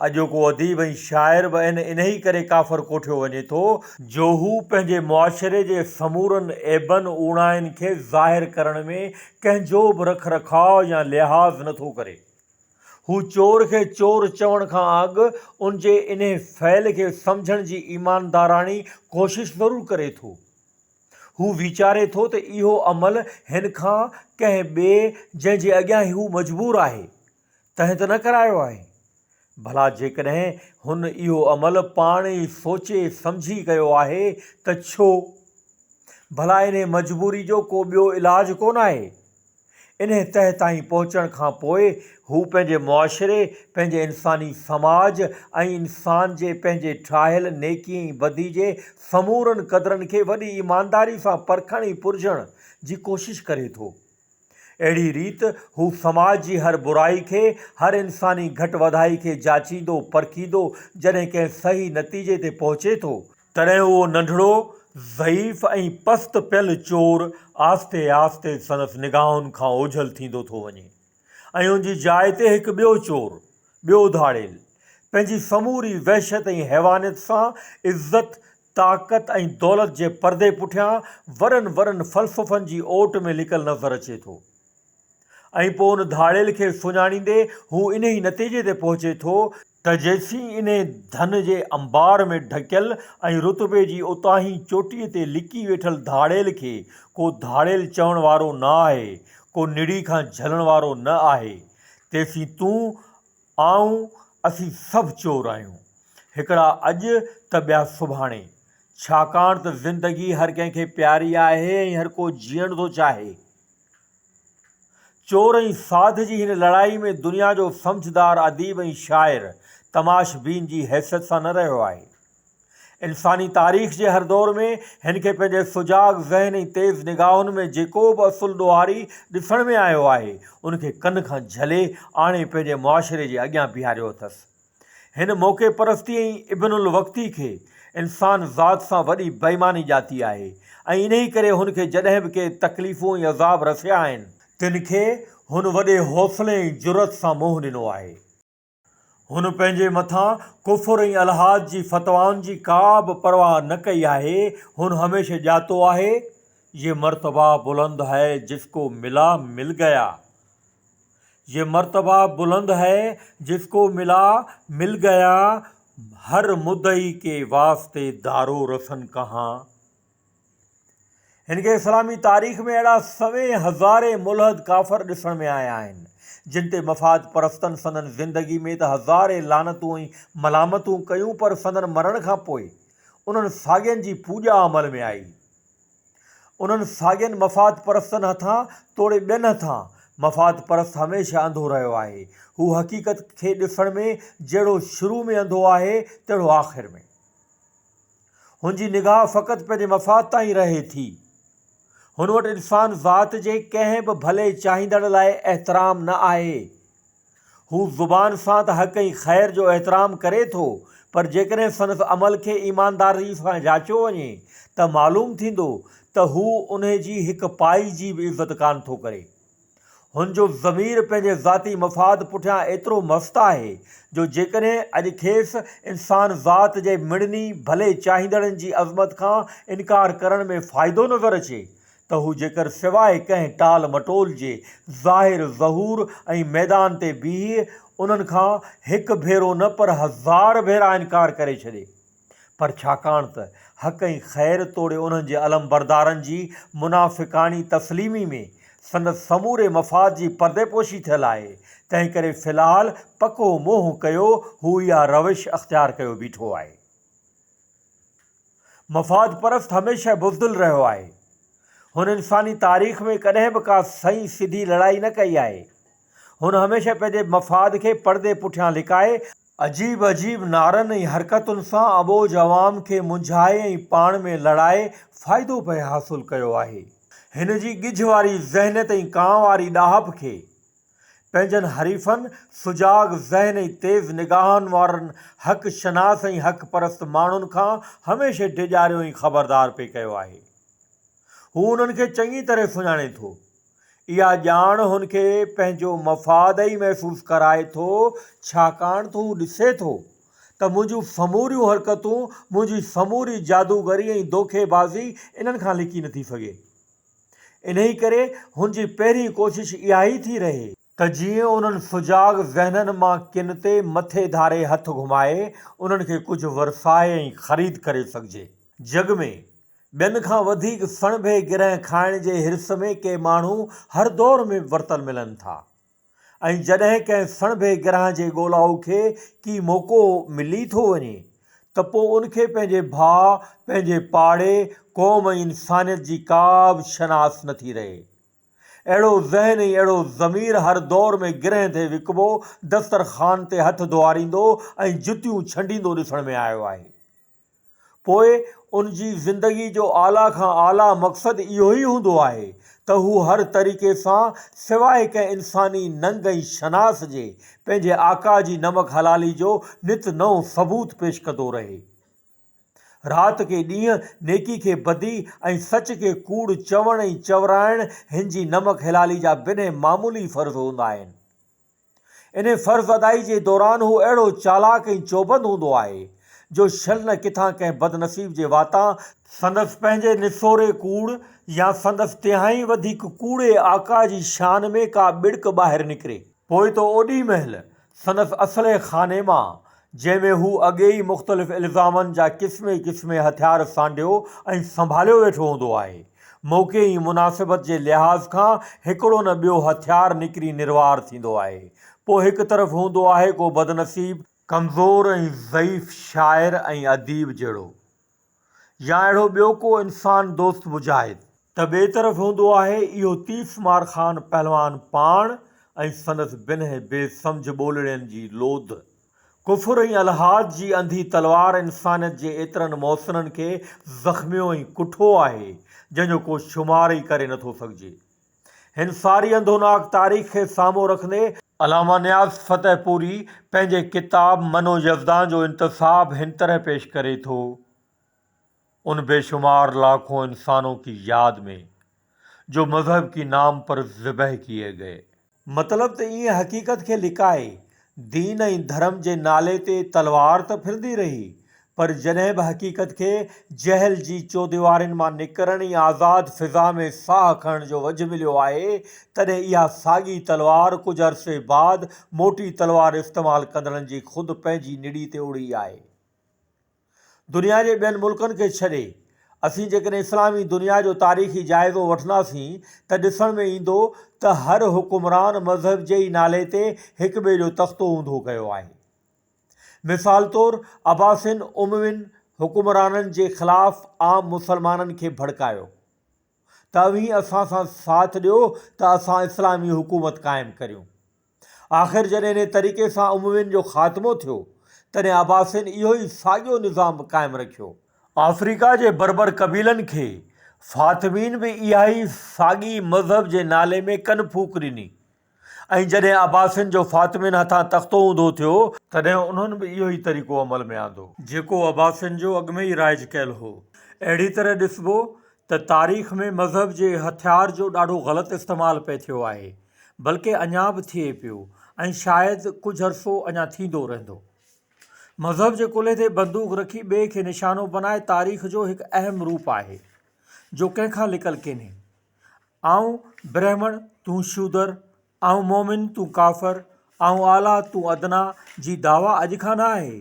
اڄوڪو اديب ۽ شاعر به عين انهي ڪري ڪافر ڪوٺيو وڃي ٿو، جو هو پنهنجي معاشري جي سمورن عيبن اوڻاين کي ظاهر ڪرڻ ۾ ڪنهن جو به رک رکاء يا لحاظ نه ٿو ڪري. هو چور کي چور چوڻ کان اڳ ان جي انهي فعل کي سمجهڻ جي ايمانداراڻي ڪوشش ضرور ڪري ٿو. هو ويچاري ٿو ته اهو عمل هن کان ڪنهن ٻئي جنهن جي اڳيان هو مجبور آهي، تنهن ته نه ڪرايو آهي. ڀلا جيڪڏهن هن اهو عمل پاڻ ئي سوچي سمجهي ڪيو آهي ته ڇو؟ ڀلا انهي مجبوري جو ڪو ٻيو علاج ڪونه آهي؟ انهي تهه تائين پهچڻ کان پوء هو پنهنجي معاشري، پنهنجي انساني سماج ۽ انسان جي پنهنجي ٺاهيل نيڪي ۽ بدي جي سمورن قدرن کي وڏي ايمانداري سان پرکڻ ۽ پرجهڻ جي ڪوشش ڪري ٿو. اهڙي ريت هو سماج جي هر برائي کي، هر انساني گهٽ وڌائي کي جاچيندو، پرکيندو جڏهن ڪنهن صحيح نتيجي تي پهچي ٿو، تڏهن اهو ننڍڙو، ضعيف ۽ پست پيل چور آهستي آهستي سندس نگاهن کان اوجهل ٿيندو ٿو وڃي ۽ ان جي جاء تي هڪ ٻيو چور، ٻيو ڌاڙيل، پنهنجي سموري وحشت ۽ حيوانيت سان عزت، طاقت ۽ دولت جي پردي پٺيان وڏن وڏن فلسفن جي اوٽ ۾ لڪل نظر اچي ٿو ۽ پوء ان ڌاڙيل کي سڃاڻيندي هو انهي نتيجي تي پهچي ٿو، ته جيسين انهي ڌن جي انبار ۾ ڍڪيل ۽ رتبي جي اتاهين چوٽيء تي لڪي ويٺل ڌاڙيل کي ڪو ڌاڙيل چوڻ وارو نه آهي، ڪو نڙي کان جهلڻ وارو نه آهي، تيسين تون آئون، اسين سڀ چور آهيون. هڪڙا اڄ ته ٻيا سڀاڻي. ڇاڪاڻ ته زندگي هر ڪنهن کي پياري آهي ۽ هر ڪو جيئڻ ٿو چاهي. چور ۽ ساڌ جي هن لڙائي ۾ دنيا جو سمجهدار اديب ۽ شاعر تماشبين جي حيثيت سان نه رهيو آهي. انساني تاريخ جي هر دور ۾ هن کي پنهنجي سجاڳ ذهن ۽ تيز نگاهن ۾ جيڪو به اصل ڏوهاري ڏسڻ ۾ آيو آهي، ان کي ڪن کان جهلي آڻي پنهنجي معاشري جي اڳيان بيهاريو اٿس. هن موقعي پرستي ۽ ابن الوقتي کي انسان ذات سان وڏي بيماني ڄاتي آهي ۽ انهي ڪري هن کي جڏهن به ڪي تڪليفون ۽ عذاب رسيا آهن، تن کي هن وڏي حوصلي ۽ جرئت سان منهن ڏنو آهي. هن پنهنجي مٿان ڪفر ۽ الحاد جي فتوائن جي ڪا به پرواهه نه ڪئي آهي، هن هميشه ڄاتو آهي، يه مرتبه بلند هي جس ڪو ملا مل گيا، يه مرتبه بلند هي جس ڪو ملا مل گيا، هر مدعي ڪي واسطي دارو رسن ڪهان. هن کي اسلامي تاريخ ۾ اهڙا سوين هزارين ملحد ڪافر ڏسڻ ۾ آيا آهن، جن تي مفاد پرستن سندن زندگي ۾ ته هزارين لعنتون ۽ ملامتون ڪيون پر سندن مرڻ کان پوء انهن ساڳين جي پوڄا عمل ۾ آئي. انهن ساڳين مفاد پرستن هٿان توڙي ٻين هٿان مفاد پرست هميشه انڌو رهيو آهي. هو حقيقت کي ڏسڻ ۾ جهڙو شروع ۾ انڌو آهي تهڙو آخر ۾. هن جي نگاهه فقط پنهنجي مفاد تائين رهي ٿي. هن وٽ انسان ذات جي ڪنهن به ڀلي چاهيندڙ لاء احترام نه آهي. هو زبان سان ته حق ۽ خير جو احترام ڪري ٿو پر جيڪڏهن سندس عمل کي ايمانداري سان جاچيو وڃي ته معلوم ٿيندو ته هو انهي جي هڪ پائي جي به عزت ڪانه ٿو ڪري. هن جو ضمير پنهنجي ذاتي مفاد پٺيان ايترو مست آهي جو جيڪڏهن اڄ کيس انسان ذات جي مڙني ڀلي چاهيندڙن جي عظمت کان انڪار ڪرڻ ۾ فائدو نظر اچي ته هو جيڪر سواء ڪنهن ٽال مٽول جي ظاهر ظهور ۽ ميدان تي بيهي انهن کان هڪ ڀيرو نه پر هزار ڀيرا انڪار ڪري ڇڏي. پر ڇاڪاڻ ته حق ۽ خير توڙي انهن جي علمبردارن جي منافقاڻي تسليمي ۾ سندس سموري مفاد جي پردي پوشي ٿيل آهي، تنهنڪري في الحال پڪو منهن ڪيو هو اها روش اختيار ڪيو بيٺو آهي. مفاد پرست هميشه بزدل رهيو آهي. هن انساني تاريخ ۾ ڪڏهن به ڪا سئين سڌي لڙائي نه ڪئي آهي. هن هميشه پنهنجي مفاد کي پردي پٺيان لڪائي، عجيب عجيب نعرن ۽ حرڪتن سان اٻوجهه عوام کي منجهائي ۽ پاڻ ۾ لڙائي فائدو پئي حاصل ڪيو آهي. هن جي ڳجهه واري ذهنيت ۽ ڪانء واري ڏاهپ کي پنهنجن حريفن، سجاڳ ذهن ۽ تيز نگاهن وارن حق شناس ۽ حق پرست ماڻهن کان هميشه ڊيڄاريو ۽ خبردار پئي ڪيو آهي. هو انهن کي چڱي طرح سڃاڻي ٿو. اها ڄاڻ هن کي پنهنجو مفاد ئي محسوس ڪرائي ٿو، ڇاڪاڻ ته هو ڏسي ٿو ته منهنجون سموريون حرڪتون، منهنجي سموري جادوگري ۽ دوکي بازي انهن کان لڪي نٿي سگهي. انهي ڪري هن جي پهرين ڪوشش اها ئي ٿي رهي، ته جيئن انهن سجاڳ ذهنن مان ڪن تي مٿي ڌاري هٿ گهمائي انهن کي ڪجهه ورسائي ۽ خريد ڪري سگهجي. جڳ ۾ ٻين کان وڌيڪ سڻڀي گرهه کائڻ جي حرص ۾ ڪي ماڻهو هر دور ۾ ورتل ملن ٿا ۽ جڏهن ڪنهن سڻڀي گرهه جي ڳولائو کي ڪي موقعو ملي ٿو وڃي ته پوء ان کي پنهنجي ڀاء، پنهنجي پاڙي، قوم ۽ انسانيت جي ڪا به شناس نٿي رهي. اهڙو ذهن ۽ اهڙو ضمير هر دور ۾ گرهه تي وڪبو، دسترخوان تي هٿ ڌوئاريندو ۽ جتيون ڇنڊيندو ڏسڻ ۾ آيو آهي. پوء ان جي زندگي جو اعليٰ کان اعليٰ مقصد اهو ئي هوندو آهي ته هو هر طريقي سان سواء ڪنهن انساني ننگ ۽ شناس جي پنهنجي آقا جي نمڪ حلالي جو نت نئون ثبوت پيش ڪندو رهي. رات کي ڏينهن، نيڪي کي بدي ۽ سچ کي ڪوڙ چوڻ ۽ چورائڻ هن جي نمڪ حلالي جا بنهه معمولي فرض هوندا آهن. انهي فرض ادائي جي دوران هو اهڙو چالاڪ ۽ چوبند هوندو آهي، جو شل نه ڪٿان ڪنهن بدنصيب جي واتان، سندس پنهنجي نسوري ڪوڙ يا سندس تهائين وڌيڪ ڪوڙي آقا جي شان ۾ ڪا ٻڙڪ ٻاهر نڪري. پوء ته اوڏي مهل سندس اسلحي خاني مان، جنهن ۾ هو اڳي ئي مختلف الزامن جا قسمين قسمين هٿيار سانڍيو ۽ سنڀاليو ويٺو هوندو آهي، موقعي ۽ مناسبت جي لحاظ کان هڪڙو نه ٻيو هٿيار نڪري نروار ٿيندو آهي. پوء هڪ طرف هوندو آهي ڪو بدنصيب، ڪمزور ۽ ضعيف شاعر ۽ اديب جهڙو يا اهڙو ٻيو ڪو انسان دوست مجاهد. ته ٻئي طرف هوندو آهي اهو تيس مار خان پهلوان پاڻ ۽ سندس بنهه بي سمجهه ٻولڙين جي لوڌ. ڪفر ۽ الحاد جي انڌي تلوار انسانيت جي ايترن محسنن کي زخميو ۽ ڪٺو آهي، جنهن جو ڪو شمار ئي ڪري نٿو سگهجي. هن ساري انڌوناڪ تاريخ کي سامهون رکندي، علامه نياز فتح پوري پنهنجي ڪتاب من و يزدان جو انتساب هن طرح پيش ڪري ٿو، ان بيشمار لاکون انسانون ڪي ياد ۾ جو مذهب ڪي نام پر ذبح ڪيئي گئي. مطلب ته ائين حقيقت کي لڪائي، دين ۽ ڌرم جي نالي تي تلوار ته ڦرندي رهي، پر جڏهن به حقيقت کي جهل جي چوديوارين مان نڪرڻ ۽ آزاد فضا ۾ ساهه کڻڻ جو وجهه مليو آهي، تڏهن اها ساڳي تلوار ڪجهه عرصي بعد موٽي تلوار استعمال ڪندڙن جي خود پنهنجي نڙي تي اڙي آهي. دنيا جي ٻين ملڪن کي ڇڏي، اسين جيڪڏهن اسلامي دنيا جو تاريخي جائزو وٺنداسين ته ڏسڻ ۾ ايندو ته هر حڪمران مذهب جي ئي نالي تي هڪ ٻئي جو تختو اونڌو ڪيو آهي. مثال طور عباسين اموين حڪمرانن جي خلاف عام مسلمانن کي ڀڙڪايو ته اوهين اسان سان ساٿ ڏيو ته اسان اسلامي حڪومت قائم ڪريون. آخر جڏهن انهي طريقي سان اموين جو خاتمو ٿيو تڏهن عباسين اهو ئي ساڳيو نظام قائم رکيو. آفريڪا جي بربر قبيلن کي فاطمين به اها ئي ساڳي مذهب جي نالي ۾ ڪن ڦوڪ ڏني. ۽ جڏهن عباسين جو فاطمين هٿان تختو اونڌو ٿيو، تڏهن انهن به اهو ئي طريقو عمل ۾ آندو. جيڪو عباسين جو اڳ ۾ ئي رائج ڪيل هو. اهڙي طرح ڏسبو ته تاريخ ۾ مذهب جي هٿيار جو ڏاڍو غلط استعمال پئي ٿيو آهي، بلڪه اڃا به ٿئي پيو ۽ شايد ڪجهه عرصو اڃا ٿيندو رهندو. مذهب جي ڪلهي تي بندوق رکي ٻئي کي نشانو بنائي تاريخ جو هڪ اهم روپ آهي، جو ڪنهن کان لڪل ڪينهي. آئون برهمڻ، تون شودر، آئون مومن، تون ڪافر، آئون اعليٰ، تون ادنيٰ جي دعويٰ اڄ کان نه آهي.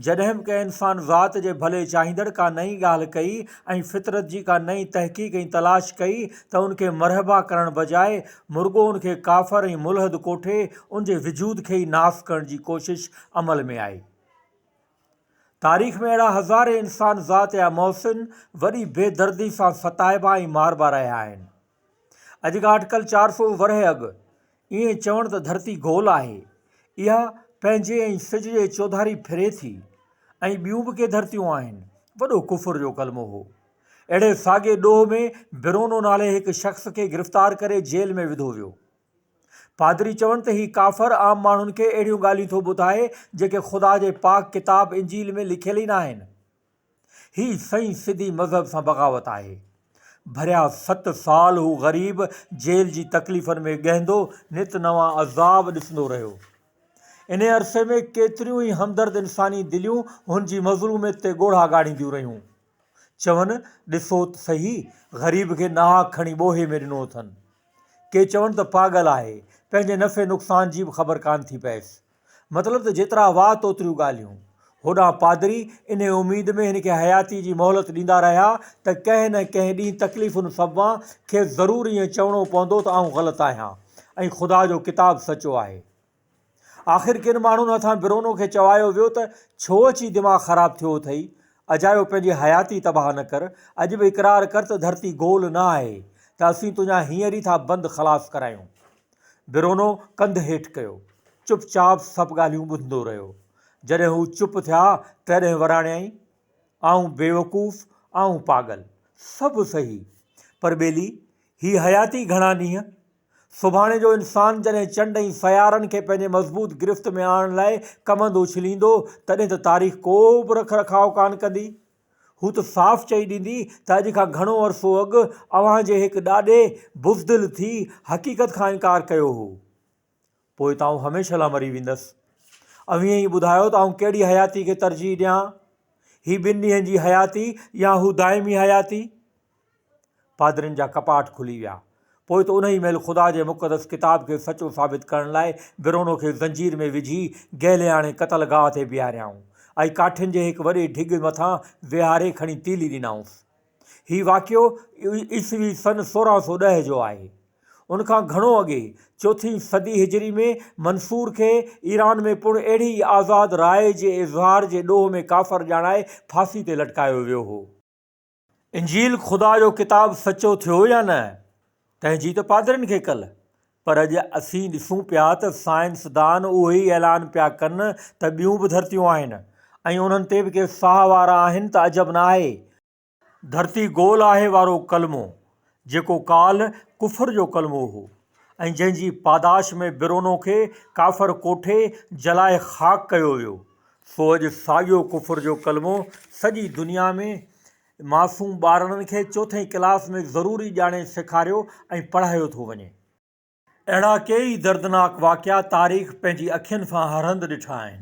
جڏهن به ڪنهن انسان ذات جي ڀلي چاهيندڙ ڪا نئين ڳالهه ڪئي ۽ فطرت جي ڪا نئين تحقيق ۽ تلاش ڪئي ته ان کي مرحبا ڪرڻ بجاء مرڳو ان کي ڪافر ۽ ملحد ڪوٺي ان جي وجود کي ئي ناس ڪرڻ جي ڪوشش عمل ۾ آئي. تاريخ ۾ اهڙا هزارين انسان ذات يا محسن وڏي بي دردي سان ستائبا ۽ ماربا رهيا آهن. اڄ کان اٽڪل 400 ورهيه اڳ ائين چوڻ ته ڌرتي گول آهي، اها پنهنجي ۽ سج جي چوڌاري ڦري ٿي ۽ ٻيون به ڪي ڌرتيون آهن، وڏو ڪفر جو ڪلمو هو. اهڙي ساڳئي ڏوهه ۾ برونو نالي هڪ شخص کي گرفتار ڪري جيل ۾ وڌو ويو. پادري چون ته هي ڪافر عام ماڻهن کي اهڙيون ڳالهيون ٿو ٻڌائي جيڪي خدا جي پاڪ ڪتاب انجيل ۾ لکيل ئي ناهن. هي سئين سڌي مذهب سان بغاوت آهي. ڀريا ست سال هو غريب جيل جي تڪليفن ۾ ڳهندو نت نوان عذاب ڏسندو رهيو. انهي عرصي ۾ ڪيتريون ئي همدرد انساني دليون هن جي مظلوميت تي ڳوڙها ڳاڙينديون رهيون. چون، ڏسو ته سهي، غريب کي ناحق کڻي ٻوهي ۾ ڏنو اٿن. ڪي چون ته پاڳل آهي، پنهنجي نفعي نقصان جي به خبر ڪانه ٿي پئيس. مطلب ته جيترا وات اوتريون ڳالهيون. هوڏانهن پادري انهي اميد ۾ هن کي حياتيء جي مهلت ڏيندا رهيا ته ڪنهن نه ڪنهن ڏينهن تڪليفن سببان کيس ضرور ائين چوڻو پوندو ته آئون غلط آهيان ۽ خدا جو ڪتاب سچو آهي. آخر ڪن ماڻهن هٿان برونو کي چوايو ويو ته ڇو اچي دماغ خراب ٿيو اٿئي، اجايو پنهنجي حياتي تباهه نه ڪر، اڄ به اقرار ڪر ته ڌرتي گول نه آهي ته اسين تنهنجا هينئر ئي ٿا بند خلاص ڪرايون. برونو ڪنڌ هيٺ ڪيو، چپ چاپ سڀ ڳالهيون ٻڌندو رهيو. جڏهن هو چپ ٿيا تڏهن وراڻيائين، آئون بيوقوف، آئون پاڳل، سڀ صحيح، پر ٻيلي، هي حياتي گهڻا ڏينهن؟ سڀاڻي جو انسان جڏهن چنڊ ۽ سيارن کي پنهنجي مضبوط گرفت ۾ آڻڻ لاء ڪمند اڇليندو، تڏهن ته تاريخ ڪو به رک رکاء ڪانه ڪندي. هو ته صاف چئي ڏيندي ته اڄ کان گهڻو عرصو اڳ اوهان جي هڪ ڏاڏي بزدل ٿي حقيقت کان انڪار ڪيو هو. پوء ته آئون هميشه لاء مري ويندس. اوهين ئي ٻڌايو ته آئون ڪهڙي حياتي کي ترجيح ڏيان؟ هي ٻن ڏينهن جي حياتي يا هو دائمي حياتي؟ پادرين جا ڪپاٽ کلي ويا. پوء ته انهيء مهل خدا جي مقدس ڪتاب کي سچو ثابت ڪرڻ لاء برونو کي زنجير ۾ وجهي گهلي آڻي قتل گاهه تي بيهاريائون ۽ ڪاٺين جي هڪ وڏي ڍڳ مٿان ويهاري کڻي تيلي ڏنائونس. هي واقعو عيسوي سن 1610 جو آهي. ان کان گهڻو اڳي، چوٿين صدي هجري ۾ منصور کي ايران ۾ پڻ اهڙي ئي آزاد راء جي اظهار جي ڏوهه ۾ ڪافر ڄاڻائي ڦاسي تي لٽڪايو ويو هو. انجيل خدا جو ڪتاب سچو ٿيو يا نه، تنهن جي ته پادرين کي ڪل. پر اڄ اسين ڏسون پيا ته سائنسدان اهو ئي اعلان پيا ڪن ته ٻيون به ڌرتيون آهن ۽ انهن تي به ڪي ساهه وارا آهن ته عجب نه آهي. ڌرتي گول آهي وارو ڪلمو، جيڪو ڪالهه ڪفر جو ڪلمو هو ۽ جنهن جي پاداش ۾ برونو کي ڪافر ڪوٺي جلائي خاڪ ڪيو ويو، سو اڄ ساڳيو ڪفر جو ڪلمو سڄي دنيا ۾ معصوم ٻارڙن کي چوٿين ڪلاس ۾ ضروري ڄاڻي سيکاريو ۽ پڙهايو ٿو وڃي. اهڙا ڪيئي دردناڪ واقعا تاريخ پنهنجي اکين سان هر هنڌ ڏٺا آهن.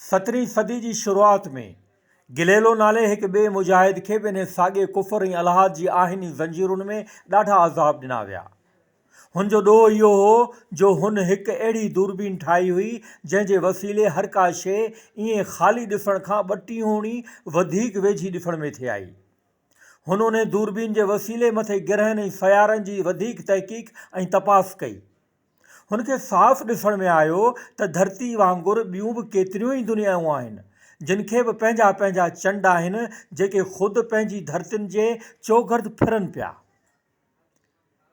سترهين صدي جي شروعات ۾ گليلو نالي هڪ ٻئي مجاهد کي به انهي ساڳئي ڪفر ۽ الحاد جي آهني زنجيرن ۾ ڏاڍا عذاب ڏنا ويا. هن جو ڏوهه اهو هو جو هن هڪ اهڙي دوربين ٺاهي هئي، جنهن جي وسيلي هر ڪا شيء ائين خالي ڏسڻ کان ٻٽيهوڻي وڌيڪ ويجهي ڏسڻ ۾ ٿي آئي. هن انهي دوربين جي وسيلي مٿي گرهن ۽ سيارن جي وڌيڪ تحقيق ۽ تپاس ڪئي. هن کي صاف ڏسڻ ۾ آيو ته ڌرتي وانگر ٻيون به ڪيتريون ئي دنيائون آهن، جن کي به پنهنجا پنهنجا چنڊ آهن، جيڪي خود پنهنجي ڌرتين جي چوگرد ڦرن پيا.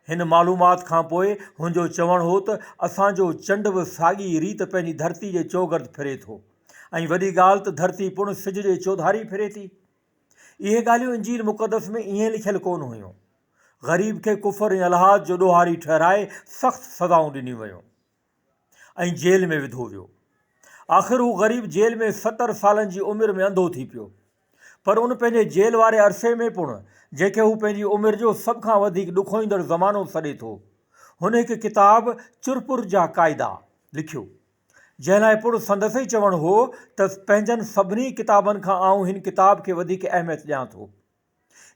هن معلومات کان پوء هن جو چوڻ هو ته اسان جو چنڊ به ساڳي ريت پنهنجي ڌرتي جي چوگرد ڦري ٿو ۽ وڏي ڳالهه ته ڌرتي پڻ سج جي چوڌاري ڦري ٿي. اهي ڳالهيون انجيل مقدس ۾ ائين لکيل ڪونه هيون. غريب کي ڪفر ۽ الحاد جو ڏوهاري ٺهرائي سخت سزائون ڏنيون ويون ۽ جيل ۾ وڌو ويو. آخر هو غريب جيل ۾ 70 سالن جي عمر ۾ انڌو ٿي پيو. پر ان پنهنجي جيل واري عرصي ۾ پڻ، جنهن کي هو پنهنجي عمر جو سڀ کان وڌيڪ ڏکوئيندڙ زمانو سڏي ٿو، هن هڪ ڪتاب چرپر جا قاعدا لکيو، جنهن لاء پڻ سندس ئي چوڻ هو ته پنهنجن سڀني ڪتابن کان آئون هن ڪتاب کي وڌيڪ اهميت ڏيان ٿو.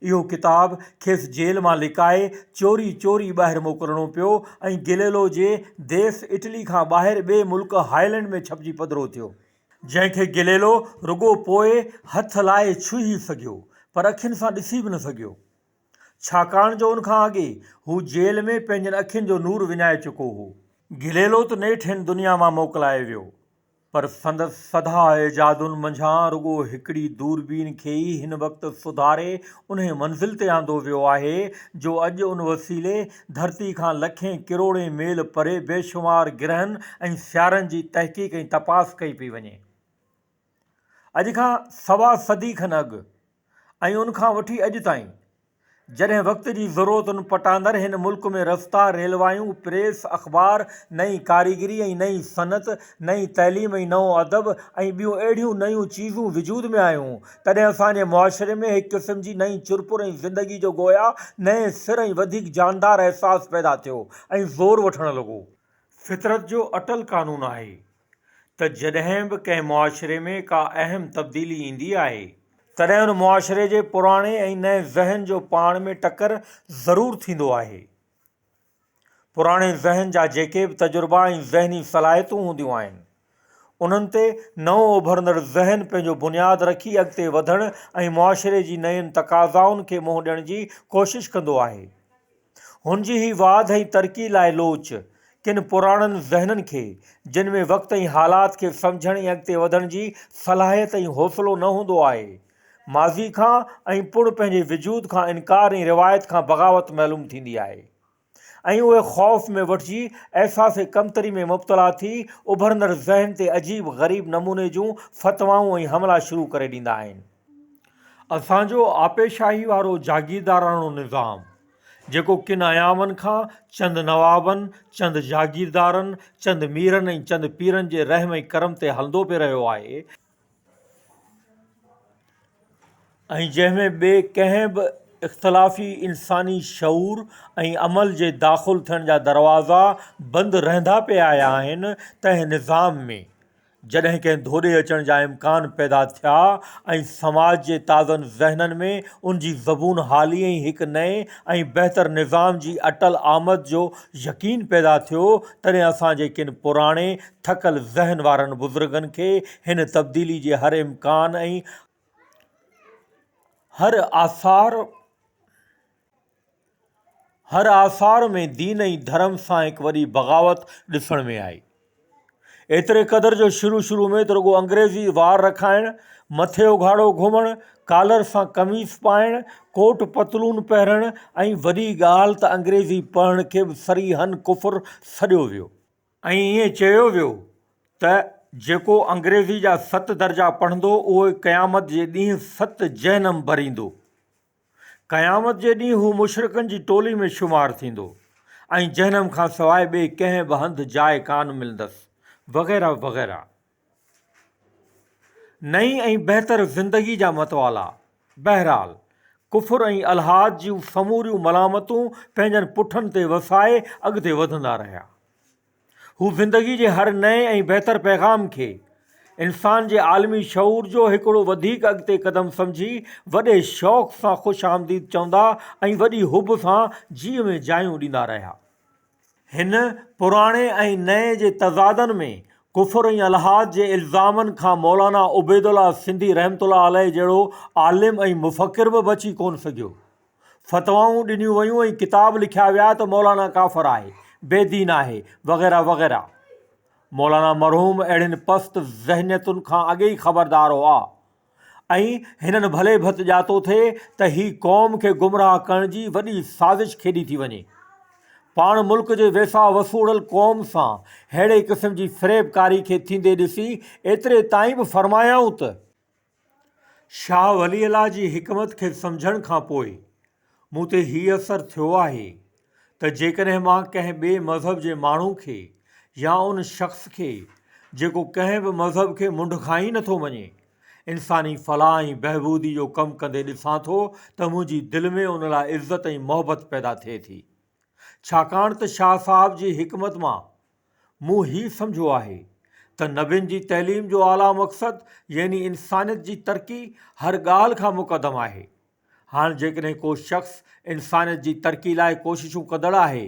اهو ڪتاب کيس جيل مان لڪائي چوري چوري ٻاهر موڪلڻو پيو ۽ گليلو جي ديس اٽلي کان ٻاهر ٻئي ملڪ هالينڊ ۾ ڇپجي پڌرو ٿيو. جنهن کي گليلو رڳو پوء هٿ لائي ڇهي سگهيو، پر اکين سان ڏسي به نه سگهيو. ڇاڪاڻ جو ان کان اڳي هو جيل ۾ پنهنجن اکين جو نور وڃائي چڪو هو. گليلو ته نيٺ هن دنيا مان موڪلائي ويو، پر سندس سڌا ايجادن منجهان رڳو هڪڙي دوربين کي ئي هن وقت سڌاري انهيء منزل تي آندو ويو آهي، جو اڄ ان وسيلي ڌرتي کان لکين ڪروڙين ميل پري بيشمار گرهن ۽ سيارن جي تحقيق ۽ تپاس ڪئي پئي وڃي. اڄ کان سوا صدي کن اڳ ۽ ان کان وٺي اڄ تائين جڏهن وقت جي ضرورتن پٽاندر هن ملڪ ۾ رستا، ريلوايون، پريس، اخبار، نئين ڪاريگري ۽ نئين صنعت، نئين تعليم ۽ نئون ادب ۽ ٻيون اهڙيون نيون چيزون وجود ۾ آيون، تڏهن اسان جي معاشري ۾ هڪ قسم جي نئين چرپر ۽ زندگي جو گويا نئين سر ۽ وڌيڪ جاندار احساس پيدا ٿيو ۽ زور وٺڻ لڳو. فطرت جو اٽل قانون آهي ته جڏهن به ڪنهن معاشري ۾ ڪا اهم تبديلي ايندي آهي، تڏهن ان معاشري جي پراڻي ۽ نئين ذهن جو پاڻ ۾ ٽڪر ضرور ٿيندو آهي. پراڻي ذهن جا جيڪي به تجربا ۽ ذهني صلاحيتون هونديون آهن، انهن تي نئون اڀرندڙ ذهن پنهنجو بنياد رکي اڳتي وڌڻ ۽ معاشري جي نين تقاضائن کي منهن ڏيڻ جي ڪوشش ڪندو آهي. هن جي هي واڌ ۽ ترقي لاء لوچ، ڪن پراڻن ذهنن کي، جن ۾ وقت ۽ حالات کي سمجهڻ ۽ اڳتي وڌڻ جي صلاحيت ۽ حوصلو نه هوندو آهي، ماضي کان ۽ پڻ پنهنجي وجود کان انڪار ۽ روايت کان بغاوت معلوم ٿيندي آهي ۽ اهي خوف ۾ وٺجي احساس ڪمتري ۾ مبتلا ٿي اڀرندڙ ذهن تي عجيب غريب نموني جون فتوائون ۽ حملا شروع ڪري ڏيندا آهن. اسان جو آپيشاهي وارو جاگيرداراڻو نظام، جيڪو ڪن ايامن کان چند نوابن، چند جاگيردارن، چند ميرن ۽ چند پيرن جي رحم ۽ ڪرم تي هلندو پئي رهيو آهي، ۽ جنهن ۾ ٻئي ڪنهن به اختلافي انساني شعور ۽ عمل جي داخل ٿيڻ جا دروازا بند رهندا پئي آيا آهن، تنهن نظام ۾. جڏهن ڪنهن ڌوڏي اچڻ جا امڪان پيدا ٿيا ۽ سماج جي تازن ذهنن ۾ ان جي زبون حالي ۽ هڪ نئين ۽ بهتر نظام جي اٽل آمد جو يقين پيدا ٿيو، تڏهن اسان جي ڪن پراڻي ٿڪل ذهن وارن بزرگن کي هن تبديلي جي هر امڪان ۽ هر آثار هر آثار ۾ دين ۽ ڌرم سان هڪ وڏي بغاوت ڏسڻ ۾ آئي. ايتري قدر جو شروع شروع ۾ ته رڳو انگريزي وار رکائڻ، مٿي اگهاڙو گهمڻ، ڪالر سان قميص پائڻ، ڪوٽ پتلون پهرڻ ۽ وڏي ڳالهه ته انگريزي پڙهڻ کي به صريحاً ڪفر سڏيو ويو. ۽ ائين چيو ويو ته جيڪو انگريزي جا ست درجا پڙهندو اهو قيامت جي ڏينهن ست جهنم ڀريندو. قيامت جي ڏينهن هو مشرڪن جي ٽولي ۾ شمار ٿيندو ۽ جهنم کان سواء ٻئي ڪنهن به هنڌ جاء ڪانه ملندس وغيره وغيره. نئين ۽ بهتر زندگي جا متوالا، بهرحال، ڪفر ۽ الحاد جون سموريون ملامتون پنهنجن پٺن تي وسائي اڳتي وڌندا رهيا. هو زندگي جي هر نئين ۽ بهتر پيغام کي انسان جي عالمي شعور جو هڪڙو وڌيڪ اڳتي قدم سمجهي وڏي شوق سان خوش آمديد چوندا ۽ وڏي حب سان جيء ۾ جايون ڏيندا رهيا. هن پراڻي ۽ نئين جي تضادن ۾ ڪفر ۽ الحاد جي الزامن کان مولانا عبيدالله سنڌي رحمة الله عليه جهڙو عالم ۽ مفڪر به بچي ڪونه سگهيو. فتوائون ڏنيون ويون ۽ ڪتاب لکيا ويا ته مولانا ڪافر آهي، بي دين آهي، وغيره وغيره. مولانا مرحوم اهڙين پست ذهنيتن کان اڳي ئي خبردار هئا ۽ هنن ڀلي ڀت ڄاتو ٿي ته هي قوم کي گمراهه ڪرڻ جي وڏي سازش کيڏي ٿي وڃي. پاڻ ملڪ جي ويساهه وسوڙل قوم سان ههڙي قسم جي فريب ڪاري کي ٿيندي ڏسي ايتري تائين به فرمايائون ته. شاهه ولي الله جي حڪمت کي سمجهڻ کان پوء مون تي هي اثر ٿيو آهي ته جيڪڏهن مان ڪنهن ٻئي مذهب جي ماڻهو کي يا ان شخص کي جيڪو ڪنهن به مذهب کي منڍ کان ئي نٿو مڃي، انساني فلاح ۽ بهبودي جو ڪم ڪندي ڏسان ٿو ته منهنجي دل ۾ ان لاء عزت ۽ محبت پيدا ٿئي ٿي. ڇاڪاڻ ته شاهه صاحب جي حڪمت مان مون هي سمجهيو آهي ته نبين جي تعليم جو اعليٰ مقصد يعني انسانيت جي ترقي هر ڳالهه کان مقدم آهي. هاڻ جيڪڏهن ڪو شخص انسانيت جي ترقي لاء ڪوششون ڪندڙ آهي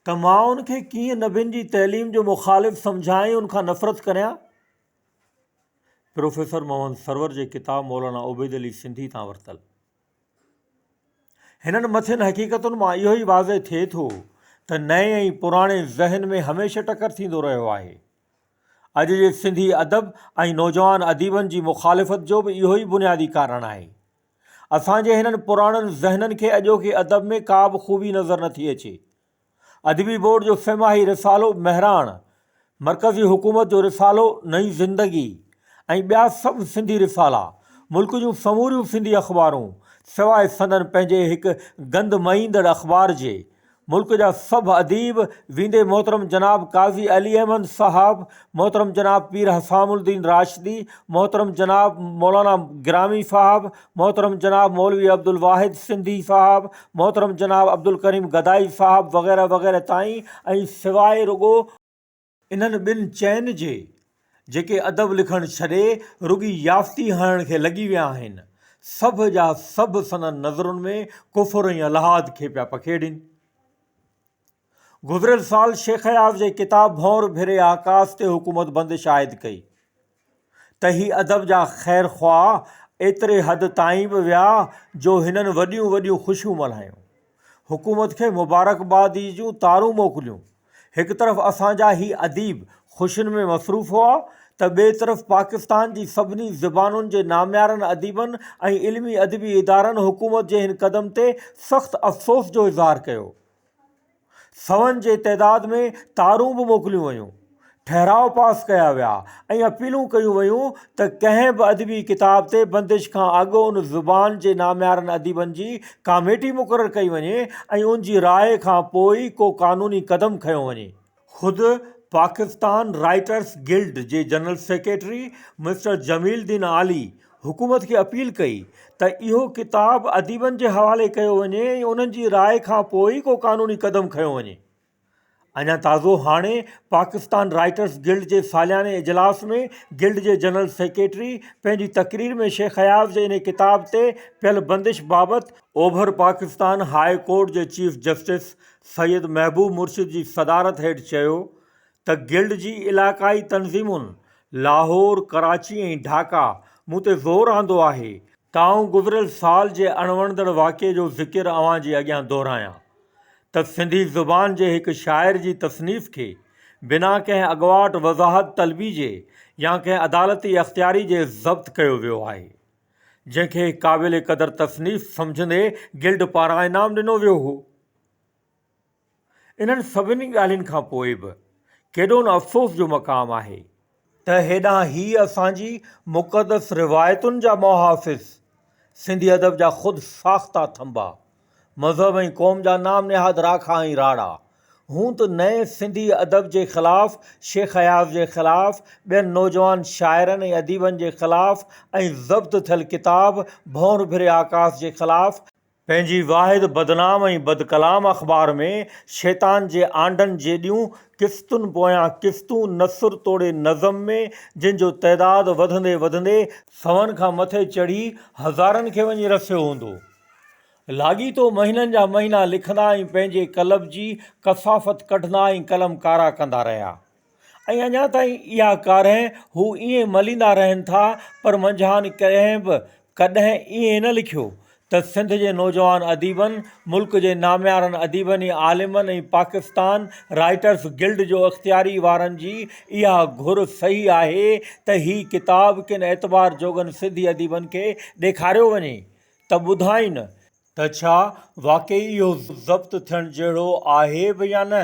ته مان ان کي ڪيئن نبين جي تعليم جو مخالف سمجهان ۽ ان کان نفرت ڪريان؟ پروفيسر محمد سرور جي ڪتاب مولانا عبيد علي سنڌي تان ورتل. هنن مٿين حقيقتن مان اهو ئي واضح ٿئي ٿو ته نئين ۽ پراڻي ذهن ۾ هميشه ٽڪر ٿيندو رهيو آهي. اڄ جي سنڌي ادب ۽ نوجوان اديبن جي مخالفت جو به اهو ئي بنيادي ڪارڻ آهي. اسان جي هنن پراڻن ذهنن کي اڄوڪي ادب ۾ ڪا به خوبي نظر نٿي اچي. ادبي بورڊ جو سه ماهي رسالو مهراڻ، مرڪزي حڪومت جو رسالو نئين زندگي ۽ ٻيا سڀ سنڌي رسالا، ملڪ جون سموريون سنڌي اخبارون، سواء سندن پنهنجي هڪ گند مئيندڙ اخبار جي، ملڪ جا سڀ اديب، ويندي محترم جناب قاضي علي احمد صاحب، محترم جناب پير حسام الدين راشدي، محترم جناب مولانا گرامي صاحب، محترم جناب مولوي عبدالواحد سنڌي صاحب، محترم جناب عبدالڪريم گدائي صاحب وغيره وغيره تائين ۽ سواء رڳو انهن ٻن چئن جي، جيڪي ادب لکڻ ڇڏي رڳي يافتي هڻڻ کي لڳي ويا آهن، سڀ جا سڀ سندن نظرن ۾ ڪفر ۽ الحاد کي پيا پکيڙين. گذريل سال شيخ اياز جي ڪتاب ڀونر ڀري آڪاس تي حڪومت بندش عائد ڪئي ته هي ادب جا خير خواهه ايتري حد تائين به ويا جو هنن وڏيون وڏيون خوشيون ملهايون. حڪومت کي مبارڪبادي جون تارون موڪليون. هڪ طرف اسان جا هي اديب خوشين ۾ مصروف هئا ته ٻئي طرف پاڪستان جي سڀني زبانن جي ناميارن اديبن ۽ علمي ادبي ادارن حڪومت جي هن قدم تي سخت افسوس جو اظهار ڪيو. سون جي تعداد ۾ تارون به موڪليون ويون. ٺهراء پاس ڪيا ويا ۽ اپيلون ڪيون ويون ته ڪنهن به ادبي ڪتاب تي بندش کان اڳ ان زبان جي ناميارن اديبن جي ڪاميٽي مقرر ڪئي وڃي ۽ ان جي راء کان پوء ئي ڪو قانوني قدم کنيو وڃي. خود پاڪستان رائيٽرس گلڊ جي general secretary mister Jamil Uddin Ali حڪومت کي اپيل ڪئي ته اهو ڪتاب اديبن جي حوالي ڪيو وڃي ۽ انهن جي راء کان پوء ئي ڪو قانوني قدم کنيو وڃي. اڃا تازو هاڻي پاڪستان رائيٽرس گلڊ جي سالياني اجلاس ۾ گلڊ جي جنرل سيڪريٽري پنهنجي تقرير ۾ شيخ اياز جي انهي ڪتاب تي پيل بندش بابت اوڀر پاڪستان هاء ڪورٽ جي چيف جسٽس سيد محبوب مرشد جي صدارت هيٺ چيو ته گلڊ جي علائقائي تنظيمن لاهور، ڪراچي ۽ ڍاڪا مون تي زور آندو آهي ته آئون گذريل سال جي اڻوڻندڙ واقعي جو ذڪر اوهان جي اڳيان دهرايان. ته سنڌي زبان جي هڪ شاعر جي تصنيف کي بنا ڪنهن اڳواٽ وضاحت طلبي جي يا ڪنهن عدالتي اختياري جي ضبط ڪيو ويو آهي، جنهن کي هڪ قابل قدر تصنيف سمجهندي گلڊ پاران انعام ڏنو ويو هو. انهن سڀني ڳالهين کان پوء به ڪيڏو نه افسوس جو مقام آهي، ته هيڏانهن هي اسان جي مقدس روايتن جا محافظ، سنڌي ادب جا خود ساخته ٿنڀا، مذهب ۽ قوم جا نام نهاد راکا ۽ راڙا، هوند نئين سنڌي ادب جي خلاف، شيخ اياز جي خلاف، ٻين نوجوان شاعرن ۽ اديبن جي خلاف ۽ ضبط ٿيل ڪتاب ڀونر ڀري آڪاس جي خلاف، پنهنجي واحد بدنام ۽ بدڪلام اخبار ۾ شيطان جي آنڊن جيڏيون قسطن پويان قسطون نثر توڙي نظم ۾ جن جو تعداد وڌندي وڌندي سون کان مٿي چڙهي هزارن کي وڃي رسيو هوندو. لاڳيتو مهينن جا مهينا لکندا ۽ پنهنجي قلب جي ڪثافت ڪڍندا ۽ قلم ڪارا ڪندا رهيا. ۽ اڃا تائين اها ڪارنهن هو ائين مليندا رهن ٿا پر منجهان ڪنهن به ڪڏهن ائين نه لکيو ته سنڌ جي نوجوان اديبن، ملڪ جي ناميارن اديبن ۽ عالمن ۽ پاڪستان رائيٽرس گلڊ جو اختياري وارن جي اها گهر صحيح آهي ته هي ڪتاب ڪن اعتبار جوڳن سنڌي اديبن کي ڏيکاريو وڃي ته ٻڌائين ته ڇا واقعي اهو ضبط ٿيڻ جهڙو آهي به يا نه؟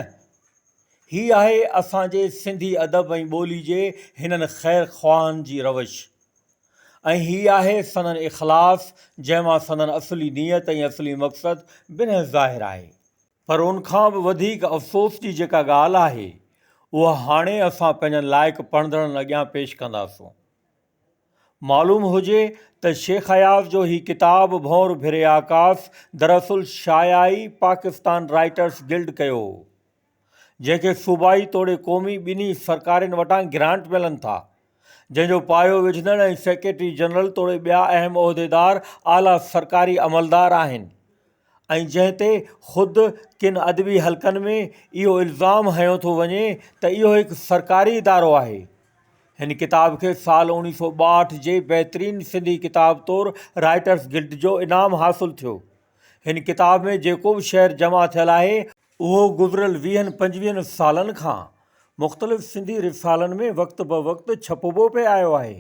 هي آهي اسان جي سنڌي ادب ۽ ٻولي جي هنن خير خواهن جي روش. ۽ هي آهي سندن اخلاص جنهن مان سندن اصلي نيت ۽ اصلي مقصد بنهه ظاهر آهي. پر ان کان به وڌيڪ افسوس جي جيڪا ڳالهه آهي اها هاڻي اسان پنهنجن لائق پڙهندڙن اڳيان پيش ڪنداسون. معلوم هجي ته شيخ اياز جو هي ڪتاب ڀونر ڀري آڪاس دراصل شايع ئي پاڪستان رائيٽرس گلڊ ڪيو هو. جنهن کي صوبائي توڙي قومي ٻنهي سرڪارين وٽان گرانٽ ملن ٿا، جنهن جو پايو وجهندڙ ۽ سيڪريٽري جنرل توڙي ٻيا اهم عهديدار اعليٰ سرڪاري عملدار آهن ۽ جنهن تي خود ڪن ادبي حلقن ۾ اهو الزام هنيو ٿو وڃي ته اهو هڪ سرڪاري ادارو آهي. هن ڪتاب کي سال 1962 جي بهترين سنڌي ڪتاب طور رائيٽرس گلڊ جو انعام حاصل ٿيو. هن ڪتاب ۾ جيڪو به شعر جمع ٿيل آهي، اهو گذريل ويهن پنجويهن سالن کان مختلف سنڌي رسالن ۾ وقت بوقت ڇپبو پئي آيو آهي.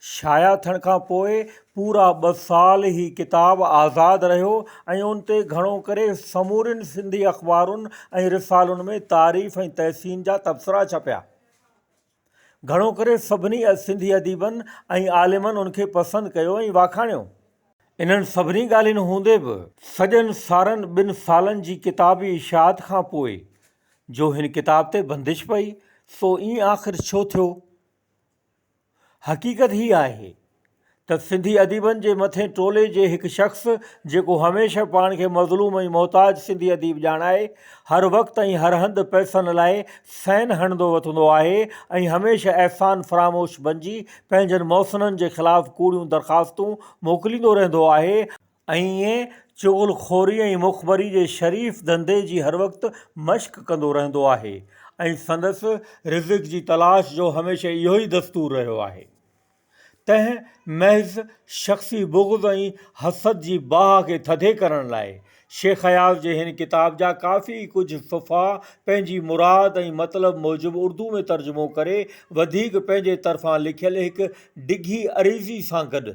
شايع ٿيڻ کان پوء پورا ٻه سال هي ڪتاب آزاد رهيو ۽ ان تي گهڻو ڪري سمورين سنڌي اخبارن ۽ رسالن ۾ تعريف ۽ تحسين جا تبصرا ڇپيا. گهڻو ڪري سڀني سنڌي اديبن ۽ عالمن ان کي پسند ڪيو ۽ واکاڻيو. انهن سڀني ڳالهين هوندي به سڄن سارن ٻن سالن جي ڪتابي اشاعت کان پوء جو هن ڪتاب تي بندش پئي، سو ائين آخر ڇو ٿيو؟ حقيقت هيء آهي ته سنڌي اديبن جي مٿين ٽولي جي هڪ شخص جيڪو هميشه پاڻ کي مظلوم ۽ محتاج سنڌي اديب ڄاڻائي هر وقت ۽ هر هنڌ پئسن لاء سين هڻندو وتندو آهي ۽ هميشه احسان فراموش بنجي پنهنجن محسنن جي خلاف ڪوڙيون درخواستون موڪليندو رهندو آهي ۽ ائين چغل خوري ۽ مخبري جي شريف ڌنڌي جي هر وقت مشق ڪندو رهندو آهي ۽ سندس رزق جي تلاش جو هميشه اهو ئي دستور رهيو آهي. تنهن محض شخصي بغض ۽ حسد جي باهه کي ٿڌي ڪرڻ لاء شيخ اياز جي هن ڪتاب جا ڪافي ڪجهه صفحا پنهنجي مراد ۽ مطلب موجب اردو ۾ ترجمو ڪري وڌيڪ پنهنجي طرفان لکيل هڪ ڊگهي عريضي سان گڏ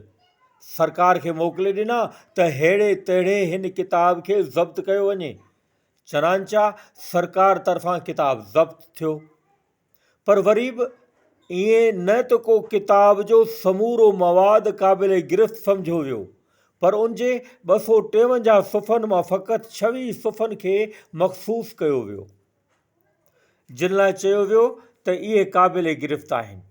سرڪار کي موڪلي ڏنا ته ههڙي تهڙي هن ڪتاب کي ضبط ڪيو وڃي. چنانچه سرڪار طرفان ڪتاب ضبط ٿيو. پر وري به ائين نه ته ڪو ڪتاب جو سمورو مواد قابل گرفت سمجهيو ويو، پر ان جي 253 صفحن مان فقط 26 صفحن کي مخصوص ڪيو ويو، جن لاء چيو ويو ته اهي قابل گرفت آهن.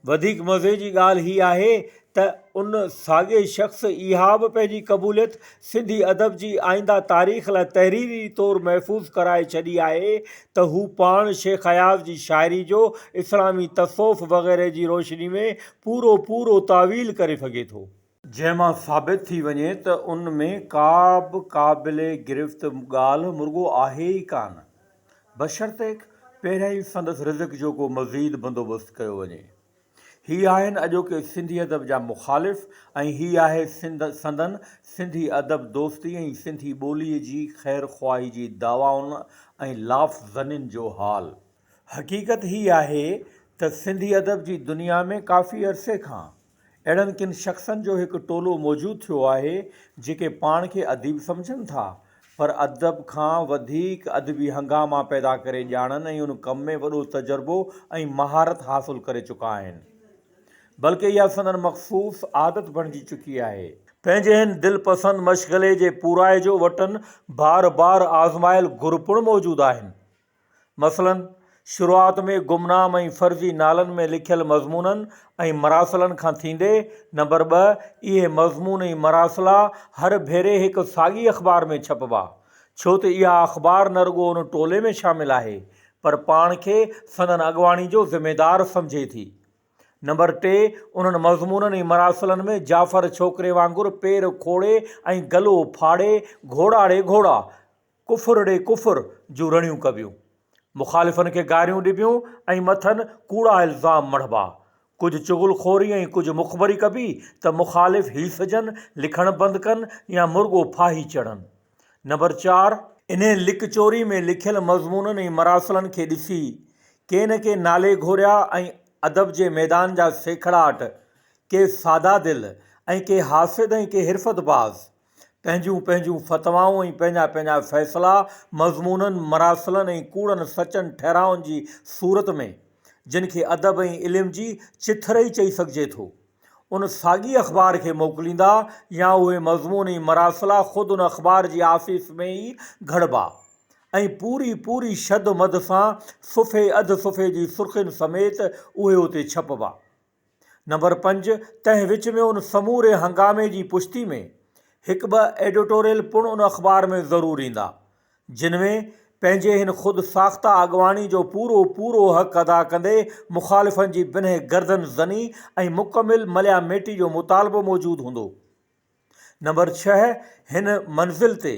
وڌيڪ مزي جي ڳالهه هي آهي ته ان ساڳئي شخص اها به پنهنجي قبوليت سنڌي ادب جي آئنده تاريخ لاء تحريري طور محفوظ ڪرائي ڇڏي آهي ته هو پاڻ شيخ اياز جي شاعري جو اسلامي تصوف وغيره جي روشني ۾ پورو پورو تاويل ڪري سگهي ٿو. جنهن مان ثابت ٿي وڃي ته ان ۾ ڪا به قابل گرفت ڳالهه مرڳو آهي ئي ڪانه، بشرطيڪ پهريائين سندس رزق جو ڪو مزيد بندوبست ڪيو وڃي. هي آهن اڄوڪي سنڌي ادب جا مخالف ۽ هي آهي سندن سنڌي ادب دوستي ۽ سنڌي ٻوليء جي خير خواهي جي دعوائن ۽ لاف زنين جو حال. حقيقت هي آهي ته سنڌي ادب جي دنيا ۾ ڪافي عرصي کان اهڙن ڪن شخصن جو هڪ ٽولو موجود ٿيو آهي، جيڪي پاڻ کي اديب سمجهن ٿا، پر ادب کان وڌيڪ ادبي هنگاما پيدا ڪري ڄاڻن ۽ ان ڪم ۾ وڏو تجربو ۽ مهارت حاصل ڪري چڪا آهن. بلڪه اها سندن مخصوص عادت بڻجي چڪي آهي. پنهنجي هن دلپسند مشغلي جي پورائي جو وٽن بار بار آزمايل گر پڻ موجود آهن. مثلاً، شروعات ۾ گمنام ۽ فرضي نالن ۾ لکيل مضمونن ۽ مراسلن کان ٿيندي، نمبر ٻه، اهي مضمون ۽ مراسلا هر ڀيري هڪ ساڳي اخبار ۾ ڇپبا، ڇو ته اها اخبار نه رڳو ان ٽولي ۾ شامل آهي، پر پاڻ کي سندن اڳواڻي جو ذميدار سمجهي ٿي. نمبر ٽي، انهن مضمونن ۽ مراسلن ۾ جعفر ڇوڪري وانگر پير کوڙي ۽ گلو ڦاڙي گهوڙا ڙي گهوڙا! ڪفر ڙي ڪفر جون رڙيون ڪبيون. مخالفن کي گاريون ڏبيون ۽ مٿن ڪوڙا الزام مڙهبا. ڪجهه چغل خوري ۽ ڪجهه مخبري ڪبي ته مخالف هيسجن، لکڻ بند ڪن يا مرڳو ڦاهي چڙهن. نمبر چار. انهي لڪ چوري ۾ لکيل مضمونن ۽ مراسلن کي ڏسي ڪي نه ڪي نالي گهوريا ۽ ادب جي ميدان جا سيکڙاٽ، ڪي سادا دل ۽ ڪي حاسد ۽ ڪي حرفت باز، پنهنجون پنهنجون فتوائون ۽ پنهنجا پنهنجا فيصلا مضمونن، مراسلن ۽ ڪوڙن سچن ٺهرائن جي صورت ۾، جن کي ادب ۽ علم جي چٿر ئي چئي سگهجي ٿو، ان ساڳي اخبار کي موڪليندا يا اهي مضمون ۽ مراسلا خود ان اخبار جي آفيس ۾ ئي گهڙبا ۽ پوري پوري شد مد سان صفحي اڌ صفحي جي سرخين سميت اهي اتي ڇپبا. نمبر پنج، تنهن وچ ۾ ان سموري هنگامي جي پشتي ۾ هڪ ٻه ايڊيٽوريل پڻ ان اخبار ۾ ضرور ايندا، جن ۾ پنهنجي هن خود ساخته اڳواڻي جو پورو پورو حق ادا ڪندي مخالفن جي بنهه گردن زني ۽ مڪمل مليا ميٽي جو مطالبو موجود هوندو. نمبر ڇهه، هن منزل تي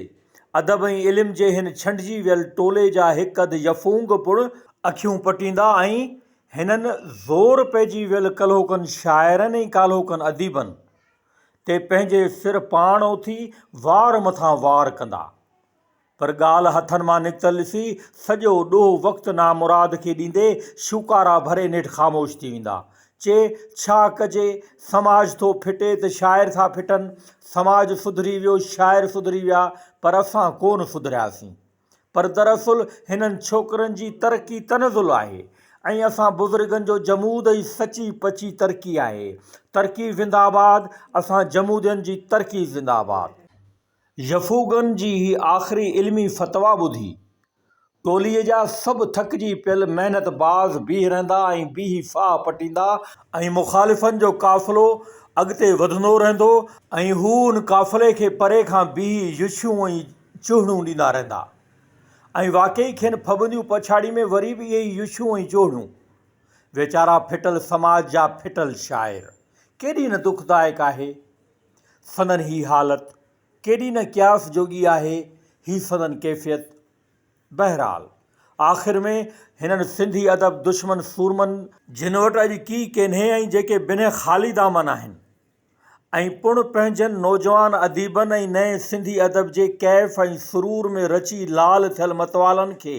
ادب ۽ علم جي هن ڇنڊجي ويل ٽولي جا هڪ اڌ يفونگ پڻ اکيون پٽيندا ۽ هنن زور پئجي ويل ڪلهوڪن شاعرن ۽ ڪالهوڪن اديبن تي پنهنجي سر پاڻ اٿي وار مٿان وار ڪندا. پر ڳالهه هٿن مان نڪتل ڏسي سڄو ڏوهه وقت نامراد کي ڏيندي شوڪارا ڀري نيٺ خاموش ٿي ويندا. چي، ڇا ڪجي، سماج ٿو ڦٽي ته شاعر ٿا ڦٽن، سماج سڌري ويو، شاعر سڌري ويا، پر اسان ڪو نه سڌرياسين. پر دراصل هنن ڇوڪرن جي ترقي تنزل آهي ۽ اسان بزرگن جو جمود ئي سچي پچي ترقي آهي. ترقي زنده آباد، اسان جمودين جي ترقي زنده آباد. يفوگن جي هي آخري علمي فتويٰ ٻڌي، ٽولي جا سڀ ٿڪجي پيل محنت باز بيهه رهندا ۽ بيهي ساهه پٽيندا ۽ مخالفن جو قافلو اڳتي وڌندو رهندو ۽ هو ان قافلي کي پري کان بيهي يڇيون ۽ چهڙيون ڏيندا رهندا ۽ واقعي کين ڦٻنديون پڇاڙي ۾ وري به اهي ئي يڇيون ۽ چهڙيون. ويچارا ڦٽل سماج جا ڦٽل شاعر! ڪيڏي نه دکدائڪ آهي سندن هي حالت ڪيڏي نه قياس جوڳي آهي هي سندن ڪيفيت. بهرحال آخر ۾ هنن سنڌي ادب دشمن سورمن، جن وٽ اڄ ڪي ڪينهي ۽ جيڪي بنهه خالي دامن آهن ۽ پڻ پنهنجن نوجوان اديبن ۽ نئين سنڌي ادب جي ڪيف ۽ سرور ۾ رچي لال ٿيل متوالن کي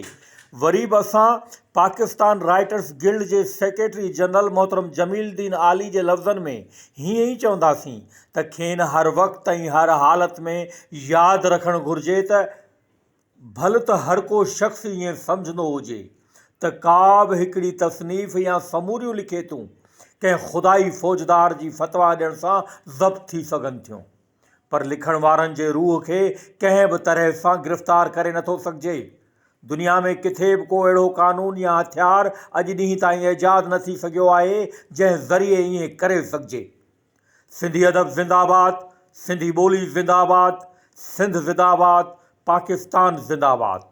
وري به اسان پاڪستان رائيٽرس گلڊ جي سيڪريٽري جنرل محترم جميل الدين عالي جي لفظن ۾ هيئن ئي چونداسين ته کين هر وقت ۽ هر حالت ۾ ياد رکڻ گهرجي ته ڀل ته هر ڪو شخص ائين سمجهندو هجي ته ڪا به هڪڙي تصنيف يا سموريون لکيتون ڪنهن خدائي فوجدار جي فتويٰ ڏيڻ سان ضبط ٿي سگهن ٿيون پر لکڻ وارن جي روح کي ڪنهن به طرح سان گرفتار ڪري نٿو سگهجي. دنيا ۾ ڪٿي به ڪو اهڙو قانون يا هٿيار اڄ ڏينهن تائين ايجاد نه ٿي سگهيو آهي، جنهن ذريعي ائين ڪري سگهجي. سنڌي ادب زنده آباد، سنڌي ٻولي زنده آباد، سنڌ زنده آباد، پاڪستان زنده آباد.